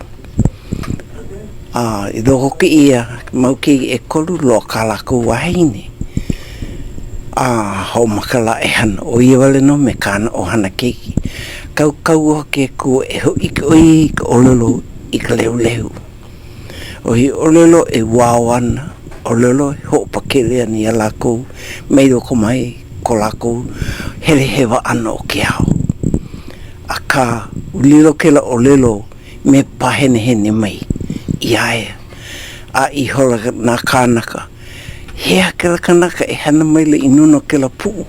A i loko o kēia mau keiki ʻekolu, loaʻa kā lākou wāhine. A hoʻomaka lā e hana ʻo ia wale nō me kāna ʻohana keiki. Kau kauoha ke Akua e hōʻike ʻo ia i ka ʻōlelo i ka lehulehu. ʻO ia ʻōlelo e wao ana, ʻōlelo e hoʻopakele ana iā lākou mai loko mai ko lākou hele hewa ʻana o ke ao. Akā, ua lilo kēlā ʻōlelo me pāhenehene mai iā ia, a ihola nā kānaka, He aha kēlā kanaka e hana maila i nuna o kēlā puʻu?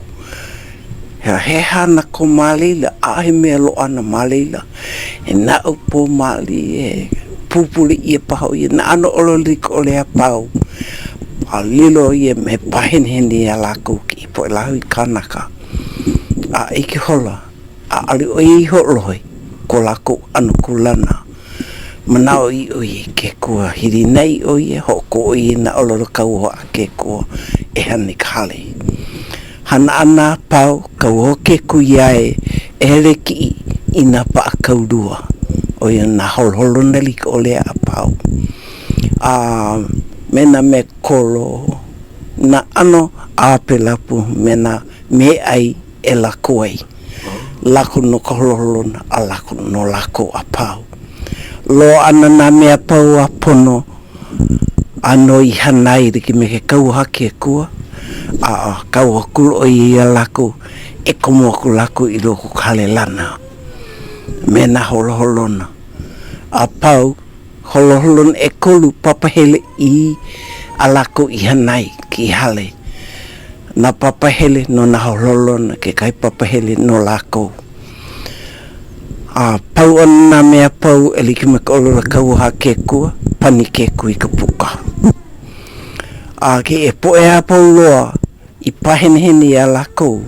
He aha nā kō ma laila? ʻAʻohe mea loaʻa ana ma laila. He naʻaupō maoli, he pupule ʻia paha ʻo ia, nā ʻano ʻōlelo like ʻole a pau. A lilo ia me pāhenehene iā lākou kēia poʻe lāhui kānaka. A ʻike hola, ʻaʻole ʻo ia i hoʻolohe ko lākou ʻano kūlana. Manaʻoʻiʻo ia i ke Akua, hilinaʻi ʻo ia, hoʻokō ʻo ia i nā ʻōlelo kauoha a ke Akua e hana i ka hale. Hana ʻana a pau, kauoha ke Akua iā ia e hele kiʻi i nā paʻa kaulua, ʻo ia nā holoholona like ʻole a pau, a me nā mea kolo, nā ʻano a pēlā pū me nā meaʻai e lako ai. Lako no ka holoholona a lako no lākou a pau. Loaʻa ana nā mea pau a pono a nō i hana ai like me ke kauoha a ke Akua, a kauoha akula ʻo ia iā lākou e komo aku lākou i loko o ka hale lana me nā holoholona a pau. Holoholona ʻekolu papahele i a lākou i hana ai kēia hale. Nā papahele no nā holoholona, kekahi papahele no lākou. A pau ana nā mea pau e like me ka ʻōlelo kauoha a ke Akua, pani ke Akua i ka puka. A kēia poʻe a pau loa i pāhenehene iā lākou,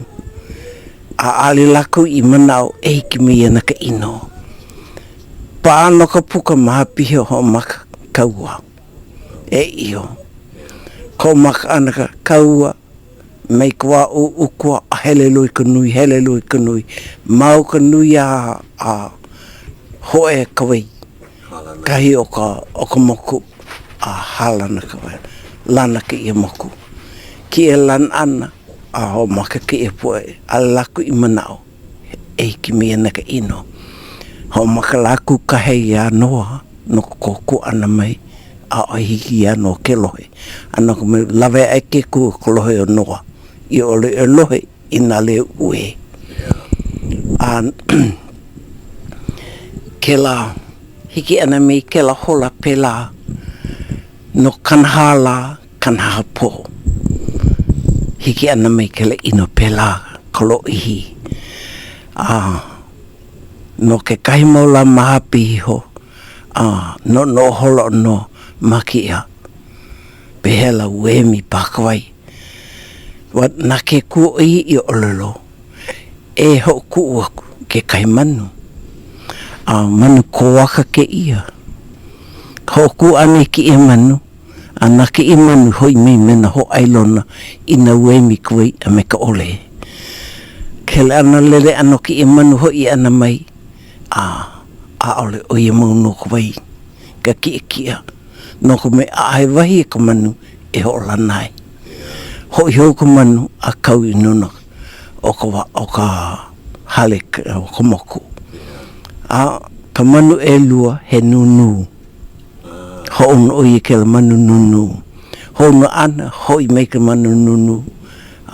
a ʻaʻole lākou i manaʻo e hiki mai ana ka ʻino. Paʻa nō ka puka ma hape iho hoʻomaka ka ua e iho. Hoʻomaka ana ka kaua mai ka wā ʻuʻuku a hele loa i ka nui, hele loa i ka nui. Mau ka nui a a hōʻea ka wai kahi o ka o ka moku a hālana ka wai, lana kēia moku. Kēia lana ʻana a hoʻomaka kēia poʻe ʻaʻole lākou i manaʻo. e hiki mai ana ka ʻino. Hoʻomaka lākou kāhea iā Noa no ka kōkua ʻana mai, ʻaʻohe hiki iā Noa ke lohe. A no ka mea, lawe aʻe ke Akua i ka lohe o Noa i ʻole e lohe i nā leo uē. A kēlā hiki ʻana mai kēlā hola pēlā no 40 lā, 40 pō. Hiki ana mai kēlā ʻino pēlā ka lōʻihi. A no kekahi mau lā ma hope iho, a noʻonoʻo hola ʻo Noa ma kēia, pehea lā ua emi paha ka wai. Ua na ke Akua ʻo ia i ʻōlelo e hoʻokuʻu aku kekahi manu, a manu kōaka kēia. Hoʻokuʻu ʻana i kēia manu, A na kēia manu hoʻi mai me nā hōʻailona inā ua emi ka wai a me ka ʻole. Ke hele ʻana lele ʻana o kēia manu hoʻi ʻana mai, a ʻaʻole ʻo ia mau nō ka wai, ka kiʻakiʻa, no ka mea ʻaʻohe wahi a ka manu e hoʻolana ai. Hoʻi hou ka manu a kau i nuna o ka o ka hale o ka moku. A ka manu ʻelua he nūnū. Hoʻouna ʻo ia i kēlā manu nūnū. Hoʻouna ʻana, hoʻi mai ka manu nūnū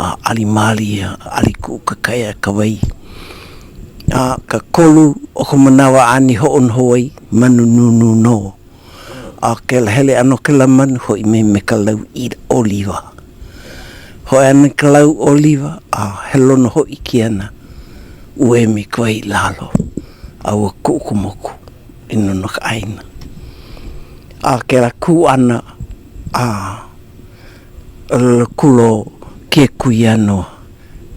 a ʻali mālie, ʻali kuʻu ka kai a ka wai. A ka kolu o ka manawa āna i hoʻouna hou ai, manu nūnū nō. A kēlā hele ʻana o kēlā manu, hoʻi mai me ka lau ʻoliwa. Hoʻi ana ka lau ʻoliwa, a he lono hōʻike ana, ua emi ka wai i lalo, a ua kuʻu ka moku i nuna o ka ʻāina. A kēlā kū ʻana, a kulo ke akua iā Noa,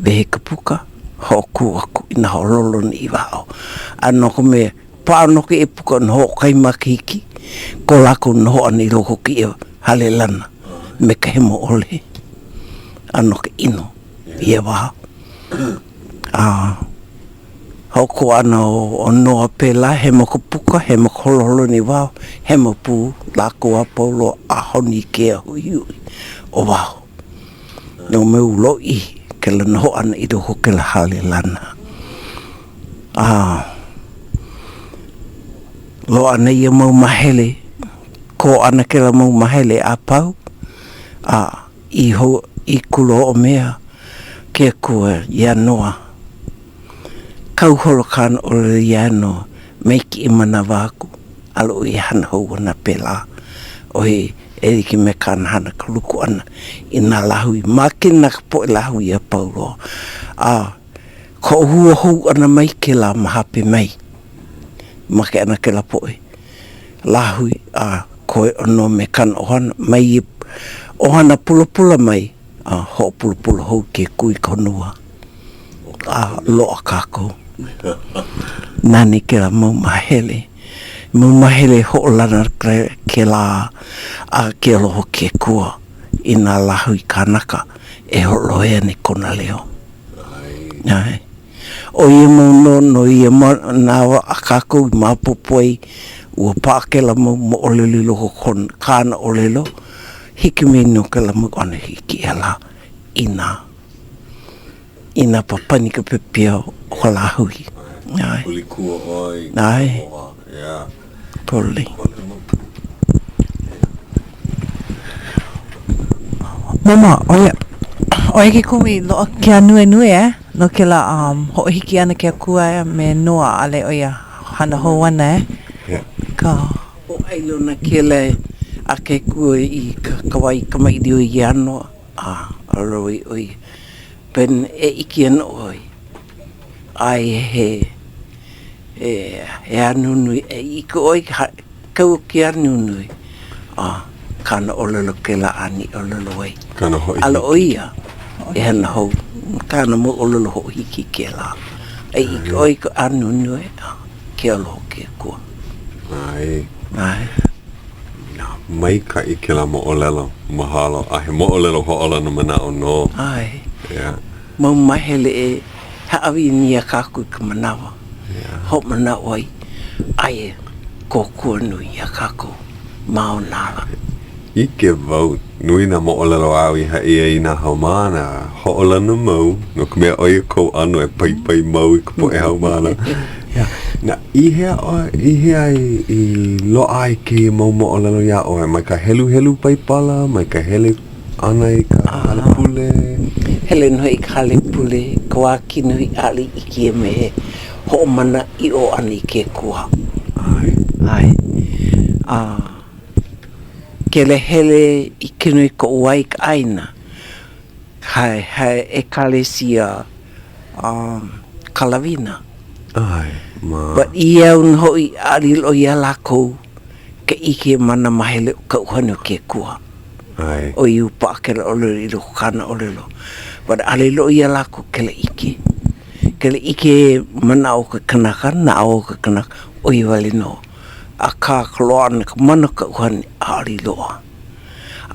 wehe ka puka, hoʻokū aku i nā hoʻololona i waho. A no ka mea, Paʻa nō kēia puka no hoʻokahi makahiki ko lākou noho ʻana i loko o kēia hale lana me ka hemo ʻole a no ka ʻino ia wā. A hoʻokō ʻana o Noa pēlā, hemo ka puka, hemo ka holoholona i waho, hemo pū lākou a pau loa a honi ke ʻōhiʻihi o waho. No mea ua lōʻihi kēlā noho ʻana i loko o kēlā hale lana. A loaʻa nei ia mau mahele, kō ʻana kēlā mau mahele a pau, a i hou i kula hoʻomea ke Akua iā Noa. Kau holo kāna ʻōlelo iā Noa, mai kēia manawa aku, ʻaʻole ʻoe e hana hou ana pēlā, ʻoiai e like me kāna hana ka luku ʻana i nā lāhui, make nā poʻe lāhui a pau loa. A Hoʻohua hou ʻana mai kēlā ma hope mai. Make ana kēlā poʻe lāhui a koe ʻo Noa me kāna ʻohana mai ia ʻohana pulapula mai a hoʻopulapula hou ke Akua i ka honua a loaʻa kākou. Nani kēlā mau māhele, mau māhele hoʻolana kēlā a ke aloha o ke Akua i nā lāhui kānaka e hoʻolohe ana i kona leo. ʻAe. ʻO ia mau nō no ia manawa a kākou i maopopo ai ua paʻa kēlā mau moʻolelo i loko o kāna ʻōlelo, hiki mai nō kēlā mau ʻano i kēia lā inā, inā papani ka pepeiao o ka lāhui. ʻAe. Hulikua ʻoe i ka ʻAe. aloha. Yeah. Totally. Mama, ʻo ia, ʻo ia ke kumu i loaʻa ke ānuenue, eh? No kēlā um, hoʻohiki ʻana ke Akua eh, me Noa, ʻaʻole ʻo ia hana hou ana, eh? Yeah. Ka. Hōʻailona kēlā a ke Akua i ka, ka wā i kamaʻilio iā Noa, a ʻōlelo ai ʻo ia, Ben, e ʻike ana ʻoe, aia he he ānuenue e ʻike ʻoe i ka kau o ke ānuenue, a kāna ʻōlelo kēlā āna i ʻōlelo ai. Kāna hoʻohiki. ʻAʻole ʻo ia e hana hou, kāna mau ʻōlelo hoʻohiki kēlā. E ʻike ʻoe i ka ānuenue, a ke aloha o ke Akua. ʻAe. ʻAe. Maikaʻi kēlā moʻolelo, mahalo. A he moʻolelo hoʻolana manaʻo nō. ʻAe. Yeah. Mau mahele e hāʻawi ana iā kākou i ka manawa hoʻomanaʻo ai, aia kōkua nui iā kākou ma o nā ala. ʻIke wau, nui nā moʻolelo āu i haʻi ai i nā haumāna, hoʻolana mau, no ka mea ʻo ia kou ʻano e paipai mau i ka poʻe haumāna. Yeah. Na, i hea ʻoe, i hea i, i loaʻa ai kēia mau moʻolelo iā ʻoe? Mai ka heluhelu Paipala, mai ka hele ʻana i ka hale pule? Hele nō i ka hale pule, ka wā kinohi ʻaʻole i ʻike me he hoʻomana ʻiʻo ʻana i ke Akua. ʻAe. ʻAe. A kēlā hele i kinohi koʻu wā i ka ʻāina, hae, hae ʻekalesia um, Kalawina. ʻAe, ma. But ia au nō hoʻi, ʻaʻole i loaʻa iā lākou ka ʻike ma nā mahele o ka ʻuhane o ke Akua. ʻAe. ʻOiai ua paʻa kēlā ʻōlelo i loko o kāna ʻōlelo. But ʻaʻole i loaʻa iā lākou kēlā ʻike. Kēlā ʻike manaʻo o ke kanaka, naʻau o ke kanaka, ʻo ia wale nō. Akā ka loaʻa ʻana ka mana o ka ʻuhane, ʻaʻole i loaʻa.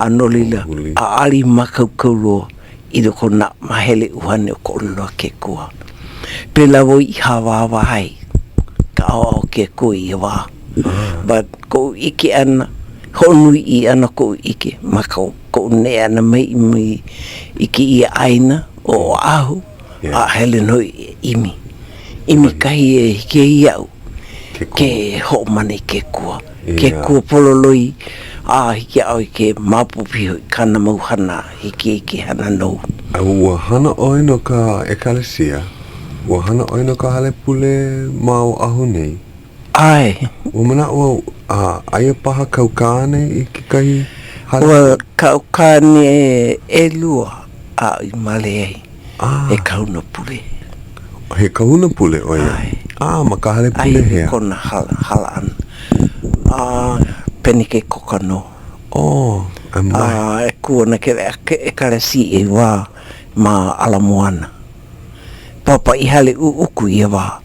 A no laila, ʻaʻole i mākaukau loa i loko o nā māhele ʻuhane o ka ʻōlelo a ke Akua. Pēlā wau i hāwāwā ai ka ʻaoʻao o ke Akua i ia wā. But koʻu ʻike ʻana, hoʻonui ʻia ʻana koʻu ʻike ma ka. koʻu neʻe ʻana mai i i kēia ʻāina ʻo Oʻahu, a hele nō i ʻimi. ʻImi kahi e hiki ai iaʻu ke hoʻomana i ke Akua, ke Akua pololoi, a hiki iā ʻoe ke maopopo iho i kāna mau hana, hiki ai ke hana nou. A ua hana ʻoe no ka ʻekalesia? Ua hana ʻoe no ka hale pule ma Oʻahu nei? ʻAe. Ua manaʻo au, a aia paha kāu kāne i kekahi hale? Ua kaʻu kāne ʻelua aʻu i male ai, he kahuna pule. He kahuna pule ʻo ia? ʻAe. A, ma ka hale pule hea? Aia kona hala ʻana. A, Penekekoka nō. Oh, a mai. A, e kū ana kēlā ʻekalesia i wā ma Ala Moana. Papaʻi hale ʻuʻuku ia wā.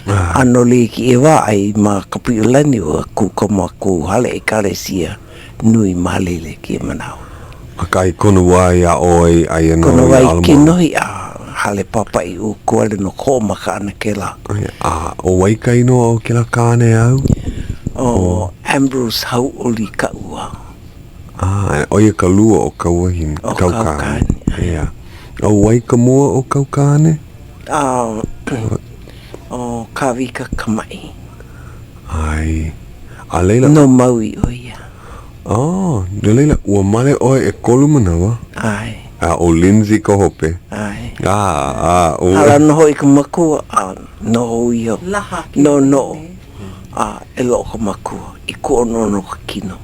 A no laila i wā ai ma Kapiʻolani ua kū ko mākou hale ʻekalesia nui ma laila i kēia manawa. Akā i kona wā i aʻo ai aia nō Kona i wā i Ala Moana. kinohi a hale papaʻi ʻuʻuku wale nō ka hoʻomaka ʻana kēlā. A ʻo wai ka inoa o kēlā kāne āu? ʻO Ambrose Hauʻoli Kaʻua. A, ʻo ia ka lua o kāu wahine, O kāu kaʻu kāne. kāne. Yeah. ʻO wai ka mua o kāu kāne? A, ʻo Kāwika Kamaʻi. ʻAe. A laila. No Maui ʻo ia. Oh, no laila, ua male ʻoe ʻekolu manawa. ʻAe. A ʻo Lindsay ka hope. ʻAe. A, a, ʻo. Hala nō hoʻi ka makua, a noho iho. Laha ke No, no. A e loʻo ka makua i kūʻonoʻono ka kino.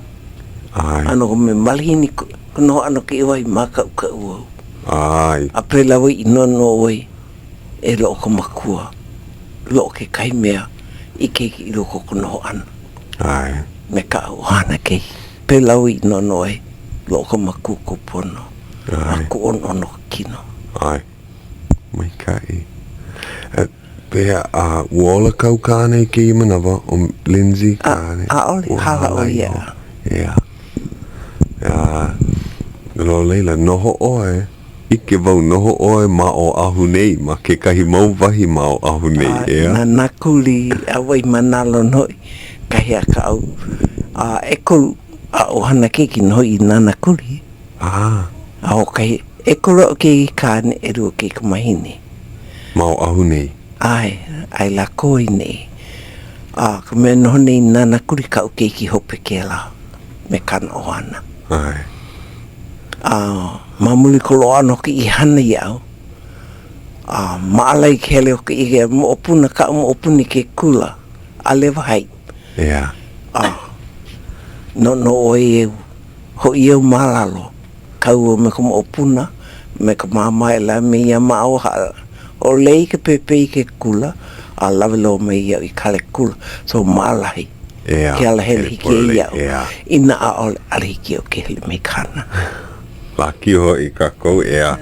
ʻAe. A no ka mea malihini ka noho ʻana o kēia wahi mākaʻukaʻu au. ʻAe. A pēlā wau i noʻonoʻo ai e loʻo ka makua, loʻo kekahi mea i keiki i loko o ka noho ʻana. ʻAe. Me kaʻu ʻohana keiki. Pēlā wau i noʻonoʻo ai, loʻo ka makua kū pono. ʻAe. A kūʻonoʻono ka kino. ʻAe. Maikaʻi. Pehea, a ua ola kāu kāne i kēia manawa, ʻo Lindsay kāne? ʻAʻole, Ua hala ʻo ia. Yeah. A, no laila, noho ʻoe, ʻike wau, noho ʻoe ma Oʻahu nei, ma kekahi mau wahi ma Oʻahu nei, ʻeā? A, na Nānākuli a Waimānalo nō hoʻi, kahi a kaʻu, a ʻekolu aʻu ʻohana keiki nō hoʻi i Nānākuli. A. A hoʻokahi, ʻekolu aʻu keiki kāne, ʻelua keikumahine. Ma Oʻahu nei? ʻAe, aia lākou i ʻaneʻi. A ka mea noho nei Nānākuli kaʻu keiki hope kēlā me kāna ʻohana. ʻAe. A ma muli ka loaʻa ʻana o kēia hana iaʻu, a maʻalahi ke hele o kēia moʻopuna, kaʻu moʻopuna i ke kula, ʻAlewa High. Yeah. A noʻonoʻo ai au, hoʻi au ma lalo. Kau au me ka moʻopuna, me ka māmā e lawe mai iā māua hoʻolei i ka pēpē i ke kula, a lawe loa mai iaʻu i ka hale kula. So maʻalahi ke alahele hiki ai iaʻu. Inā ʻaʻole, ʻaʻole hiki iaʻu ke hele mai ka hana. Laki hoʻi kākou, ʻeā,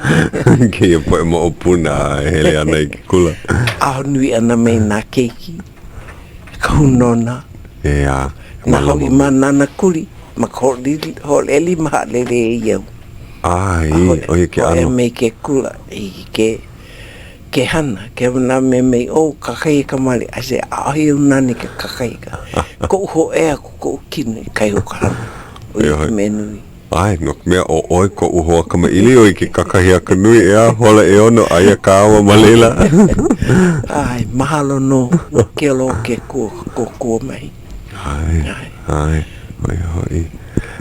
kēia poʻe moʻopuna e hele ana i ke kula. Ahonui ʻana mai nā keiki, ka hūnōna. ʻEā. Nā hoʻi ma Nānākuli. Ma ka hoʻolili haʻalele ai au. ʻAe, ʻo ia ke ʻano. Hōʻea mai ke kula i ke ke hana, ke nā mea mai, oh, kakahiaka male. I said, ʻaʻohe au nane i ke kakahiaka. Koʻu hōʻea aku koʻu kino i kahi o ka hana. ʻO ia ka mea nui. ʻAe, no ka mea, ʻo ʻoe koʻu hoa kamaʻilio i ke kakahiaka nui, ʻeā, hola ʻeono, aia kāua ma laila. ʻAe, mahalo nō no ke aloha o ke Akua ka kōkua mai. ʻAe, ʻae, ʻo ia hoʻi.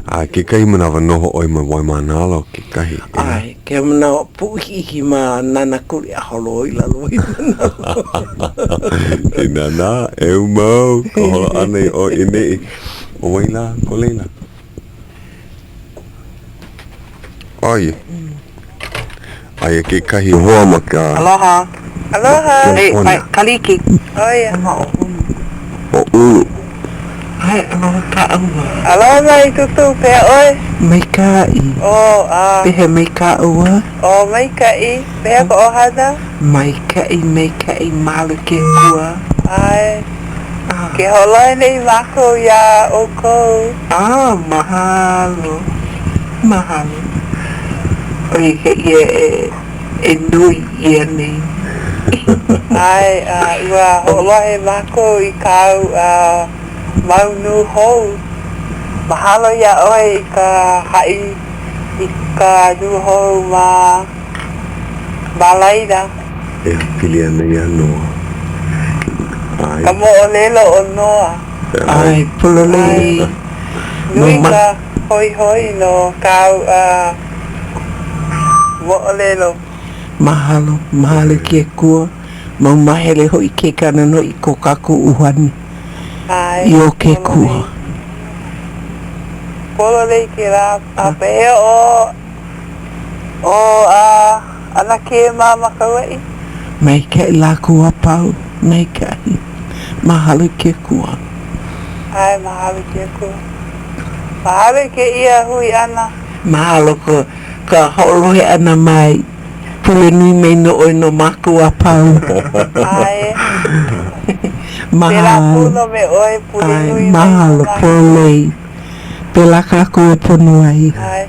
A kekahi manawa noho ʻoe ma Waimānalo kekahi, ʻeā? ʻAe, kekahi manawa puʻukiʻi ma Nānākuli a holo i lalo Waimānalo. Ke nānā, ʻeu mau ka holo ʻana i ʻō i ʻaneʻi. ʻO wai lā ko laila? ʻAe. Aia kekahi hoa ma ka. Aloha. Aloha. Hey, ai, Kaliki. Oh yeah. ʻO Ulu. Ai, aloha kāua. Aloha mai Tūtū, pehea ʻoe? Maikaʻi. Oh, a. Pehea mai kāua? Oh, maikaʻi. Pehea ka ʻohana? Maikaʻi, maikaʻi, mahalo ke Akua. ʻAe. Ke hoʻolohe nei mākou iā ʻoukou. A, mahalo. Mahalo. ʻO ia kēia e, e noi ʻia nei. ʻAe, a ua hoʻolohe mākou i kāu mau nūhou. Mahalo iā ʻoe i ka haʻi. i ka nūhou ma ma laila. E pili ana iā Noa. ʻAe. Ka moʻolelo o Noa. ʻAe, pololei. Nui ka hoihoi no kāu moʻolelo. Mahalo, mahalo i ke Akua. Mau mahele hoʻi ke kana nō i ko kākou ʻuhane ʻAe, i o ke pololei. Akua. Pololei kēlā. A pehea ʻo, ʻo a ʻAnakē mā ma Kauaʻi? Maikaʻi lākou a pau, maikaʻi. Mahalo i ke Akua. ʻAe, mahalo i ke Akua. Mahalo i kēia hui ʻana. Mahalo ko ka hoʻolohe ʻana mai. Pule nui mai nō ʻoe no mākou a pau. ʻAe. Pēlā pū Mahalo. nō me ʻoe, pule ʻAe, nui mai nō mahalo, mākou. pololei. Pēlā kākou e pono ai. ʻAe.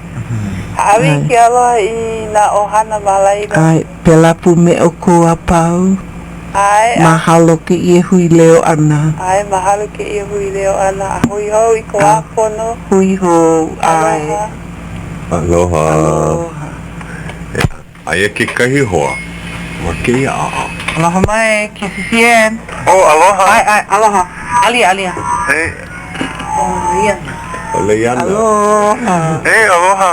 Hāʻawi i ke aloha i nā ʻohana ma laila. ʻAe, pēlā pū me ʻoukou a pau. ʻAe, a. Mahalo kēia hui leo ʻana. ʻAe, mahalo kēia hui leo ʻana. A hui hou i ka wā pono. Hui hou, ʻae. Aloha. Aloha. Aloha. Aia kekahi hoa ma kēia ʻaʻa. Aloha mai, KCCN. Oh, aloha. ʻAe, ʻae, aloha. Alia, alia. Hey. ʻO ia. ʻO Leiana. Aloha. Hey, aloha.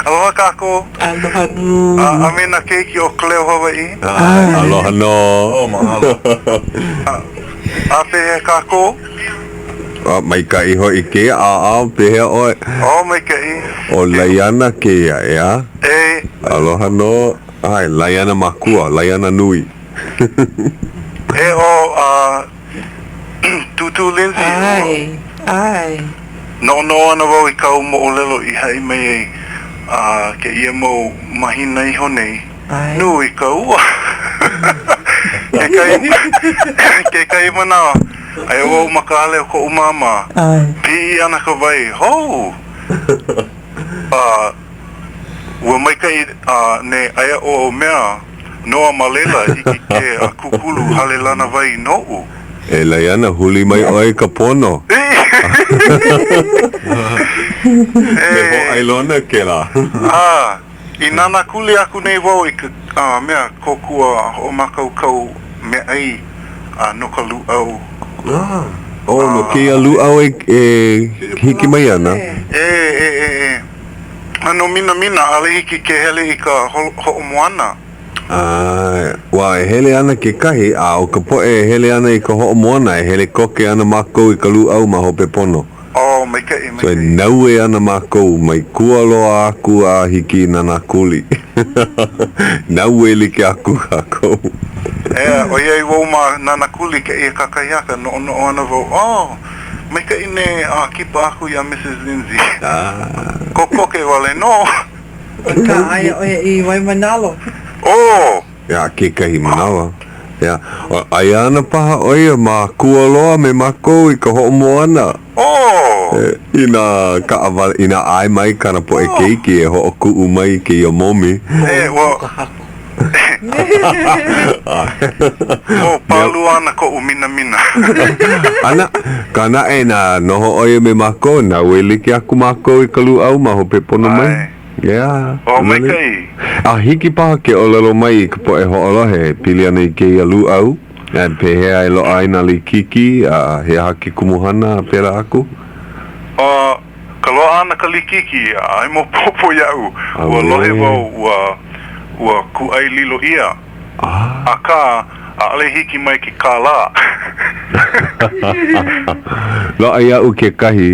Aloha kākou. Aloha nui. A, a me nā keiki o Ka Leo Hawaiʻi. ʻAe, aloha nō. Oh, mahalo. A, a pehea kākou? A maikaʻi hoʻi kēia ʻaoʻao, pehea ʻoe? Oh, maikaʻi. ʻO Laiana kēia, ʻeā? E. Aloha nō. ʻAe, Laiana makua, Laiana nui. E ʻo, a, Tūtū Lindsay. ʻAe, ʻae. Noʻonoʻo ana wau i kāu moʻolelo i haʻi mai ai a kēia mau mahina iho nei. ʻAe. Nui ka ua. Kekahi, kekahi manawa, aia wau ma ka hale o koʻu māmā. ʻAe. Piʻi ana ka wai, hou! A ua maikaʻi a ne aia ʻo mea Noa ma laila hiki ke a kūkulu hale lana wai noʻu. E Laiana, huli mai ʻoe i ka pono. He hōʻailona kēlā. A I nānākuli aku nei wau i ka mea kōkua hoʻomākaukau meaʻai no ka lūʻau. Oh, no kēia lūʻau e hiki mai ana. E, e, e, e. ʻAno minamina, ʻaʻole hiki ke hele i ka hoʻomoana. ʻAe, ua e hele ana kekahi, a ʻo ka poʻe e hele ana i ka hoʻomoana, e hele koke ana mākou i ka lūʻau ma hope pono. Oh, maikaʻi, So e maikaʻi. naue ana mākou mai Kualoa aku a hiki i Nānākuli. Naue like aku kākou. Ea, ʻoiai wau ma Nānākuli kēia kakahiaka, noʻonoʻo ana wau, oh, maikaʻi nei a kipa aku iā Mrs. Lindsay. Kokoke wale nō. Akā, aia ʻo ia i Waimānalo. Oh! Ia kekahi manawa. Ia, aia ana paha ʻo ia ma Kualoa me mākou i ka hoʻomoana. Oh! Inā kaʻawale, inā ʻae mai kāna poʻe keiki e hoʻokuʻu mai i kēia momi. E, ua. Oh, pālua ana koʻu minamina. Ana, akā naʻe, inā noho ʻo ia me mākou, naue like aku mākou i ka lūʻau ma hope pono mai. ʻAe. Yeah. Oh, maikaʻi. A hiki paha ke ʻōlelo mai i ka poʻe hoʻolohe e pili ana i kēia lūʻau, a pehea e loaʻa ai nā likiki, a he aha ke kumuhana, a pēlā aku? A ka loaʻa ʻana ka likiki, ʻaʻole maopopo iaʻu, ua lohe wau ua, ua kūʻai lilo ʻia. Akā, ʻaʻole hiki mai ke kālā. Loaʻa iaʻu kekahi.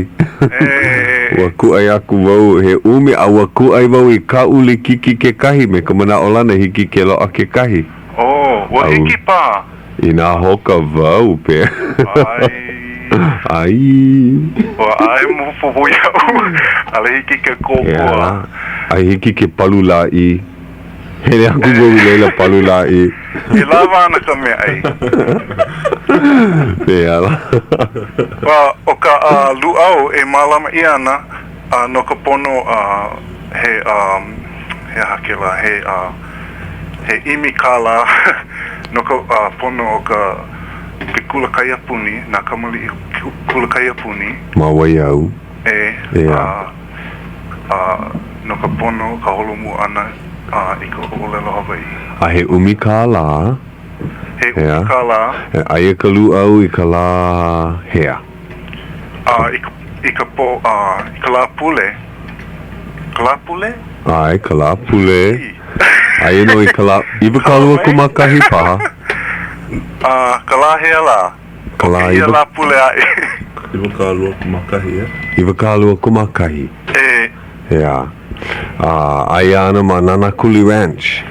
Ua kūʻai aku wau he ʻumi, a ua kūʻai wau i kaʻu likiki kekahi me ka manaʻolana hiki ke loaʻa kekahi. Oh, ua hiki paha. Inā hoka wau pe. ʻAi. ʻAi. Ua ʻaʻole maopopo iaʻu. ʻAʻole hiki ke kōkua. A hiki ke palu lāʻi. Hele aku wau i laila palu lāʻi. E lawa ana ka meaʻai. Pehea lā? Well, ʻo ka lūʻau e mālama ʻia ana no ka pono he, he aha kēlā, he, he ʻimi kālā no ka pono o ka ke kula kaiapuni, nā kamaliʻi kula kaiapuni. Ma Waiau. E. Yeah. no ka pono, ka holomua ʻana i ka ʻōlelo Hawaiʻi. A he ʻumi kālā. He ʻumi kālā. Aia ka lūʻau i ka lā hea? A i ka, i ka pō, a i ka Lāpule. Ka Lāpule? ʻAe, ka Lāpule. Aia nō i ka lā 21 paha. A ka lā hea lā? Ka lā iwa. Lāpule aʻe. 21, ʻeā? 21. E. ʻEā. A aia ana ma Nanakuli Ranch.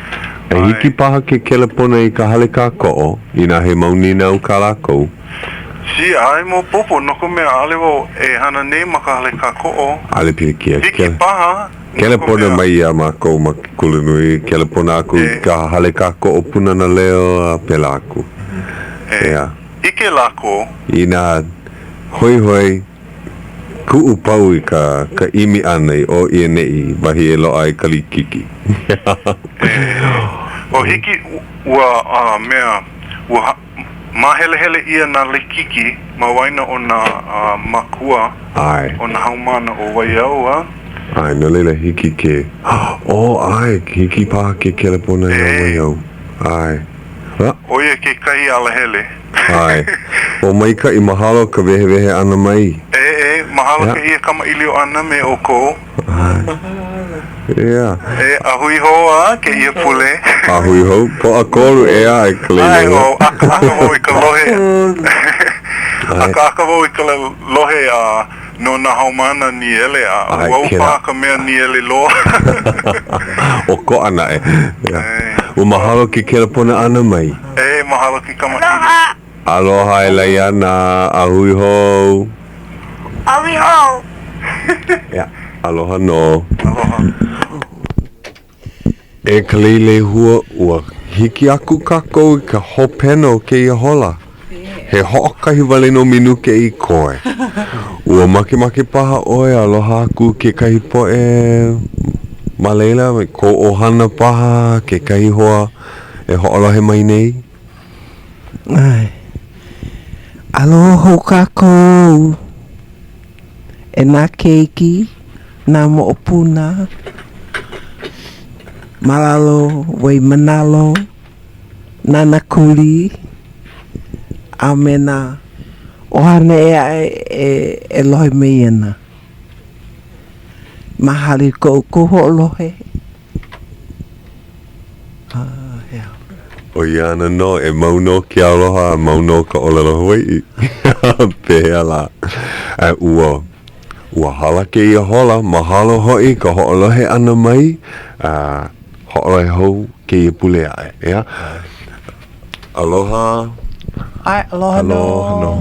E hiki paha ke kelepona i ka hale kākoʻo inā he mau nīnau kā lākou. See, ʻaʻole maopopo, no ka mea, ʻaʻole wau e hana nei ma ka hale kākoʻo. ʻAʻole pilikia. Hiki paha, Kelepona mai iā mākou ma ke kulanui, kelepona aku i ka hale kākoʻo Pūnana Leo a pēlā aku. ʻEā. ʻIke lākou. Inā hoihoi kuʻupau i ka ka ʻimi ʻana i ʻō i ʻaneʻi, wahi e loaʻa ai ka likiki. Ua hiki ua mea, ua Māhelehele ʻia nā likiki ma waena o nā mākua o nā haumāna o Waiau, a. ʻAe, no laila hiki ke, ō, ʻae, hiki paha ke kelepona iā Waiau. ʻAe. A. ʻO ia kekahi alahele. ʻAe. Ua maikaʻi, mahalo ka wehewehe ʻana mai. E, e, mahalo kēia kamaʻilio ʻana me ʻoukou. ʻAe. ʻEā. E, a hui hou a kēia pule. A hui hou, Pōʻakolu, ʻeā, e ka lei ʻAe, o, ʻakaʻaka wau i ka lohe. ʻAkaʻaka wau i ka lohe a no nā haumāna nīele, a ʻo au paha ka mea nīele loa. ʻOkoʻa naʻe. Ua mahalo ke kelepona ʻana mai. E, mahalo ke kamaʻilio. Aloha e Laiana, a hui hou. A hui hou. Ea, aloha nō. Aloha. E ka lei lehua, ua hiki aku kākou i ka hopena o kēia hola. He hoʻokahi wale nō minuke i koe. Ua makemake paha ʻoe aloha aku kekahi poʻe ma laila, kou ʻohana paha, kekahi hoa e hoʻolohe mai nei? ʻAe. Aloha hou kākou e nā keiki, nā moʻopuna ma lalo Waimānalo, Nānākuli, a me nā ʻohana ʻē aʻe e lohe mai ana. Mahalo i ko ʻoukou hoʻolohe. ʻO ia ana nō, e mau nō ke aloha a mau nō ka ʻōlelo Hawaiʻi. Pehea lā? A ua, ua hala kēia hola, mahalo hoʻi ka hoʻolohe ʻana mai, a hoʻolohe hou kēia pule aʻe, ʻeā? Aloha. ʻAe, aloha nō. Aloha nō.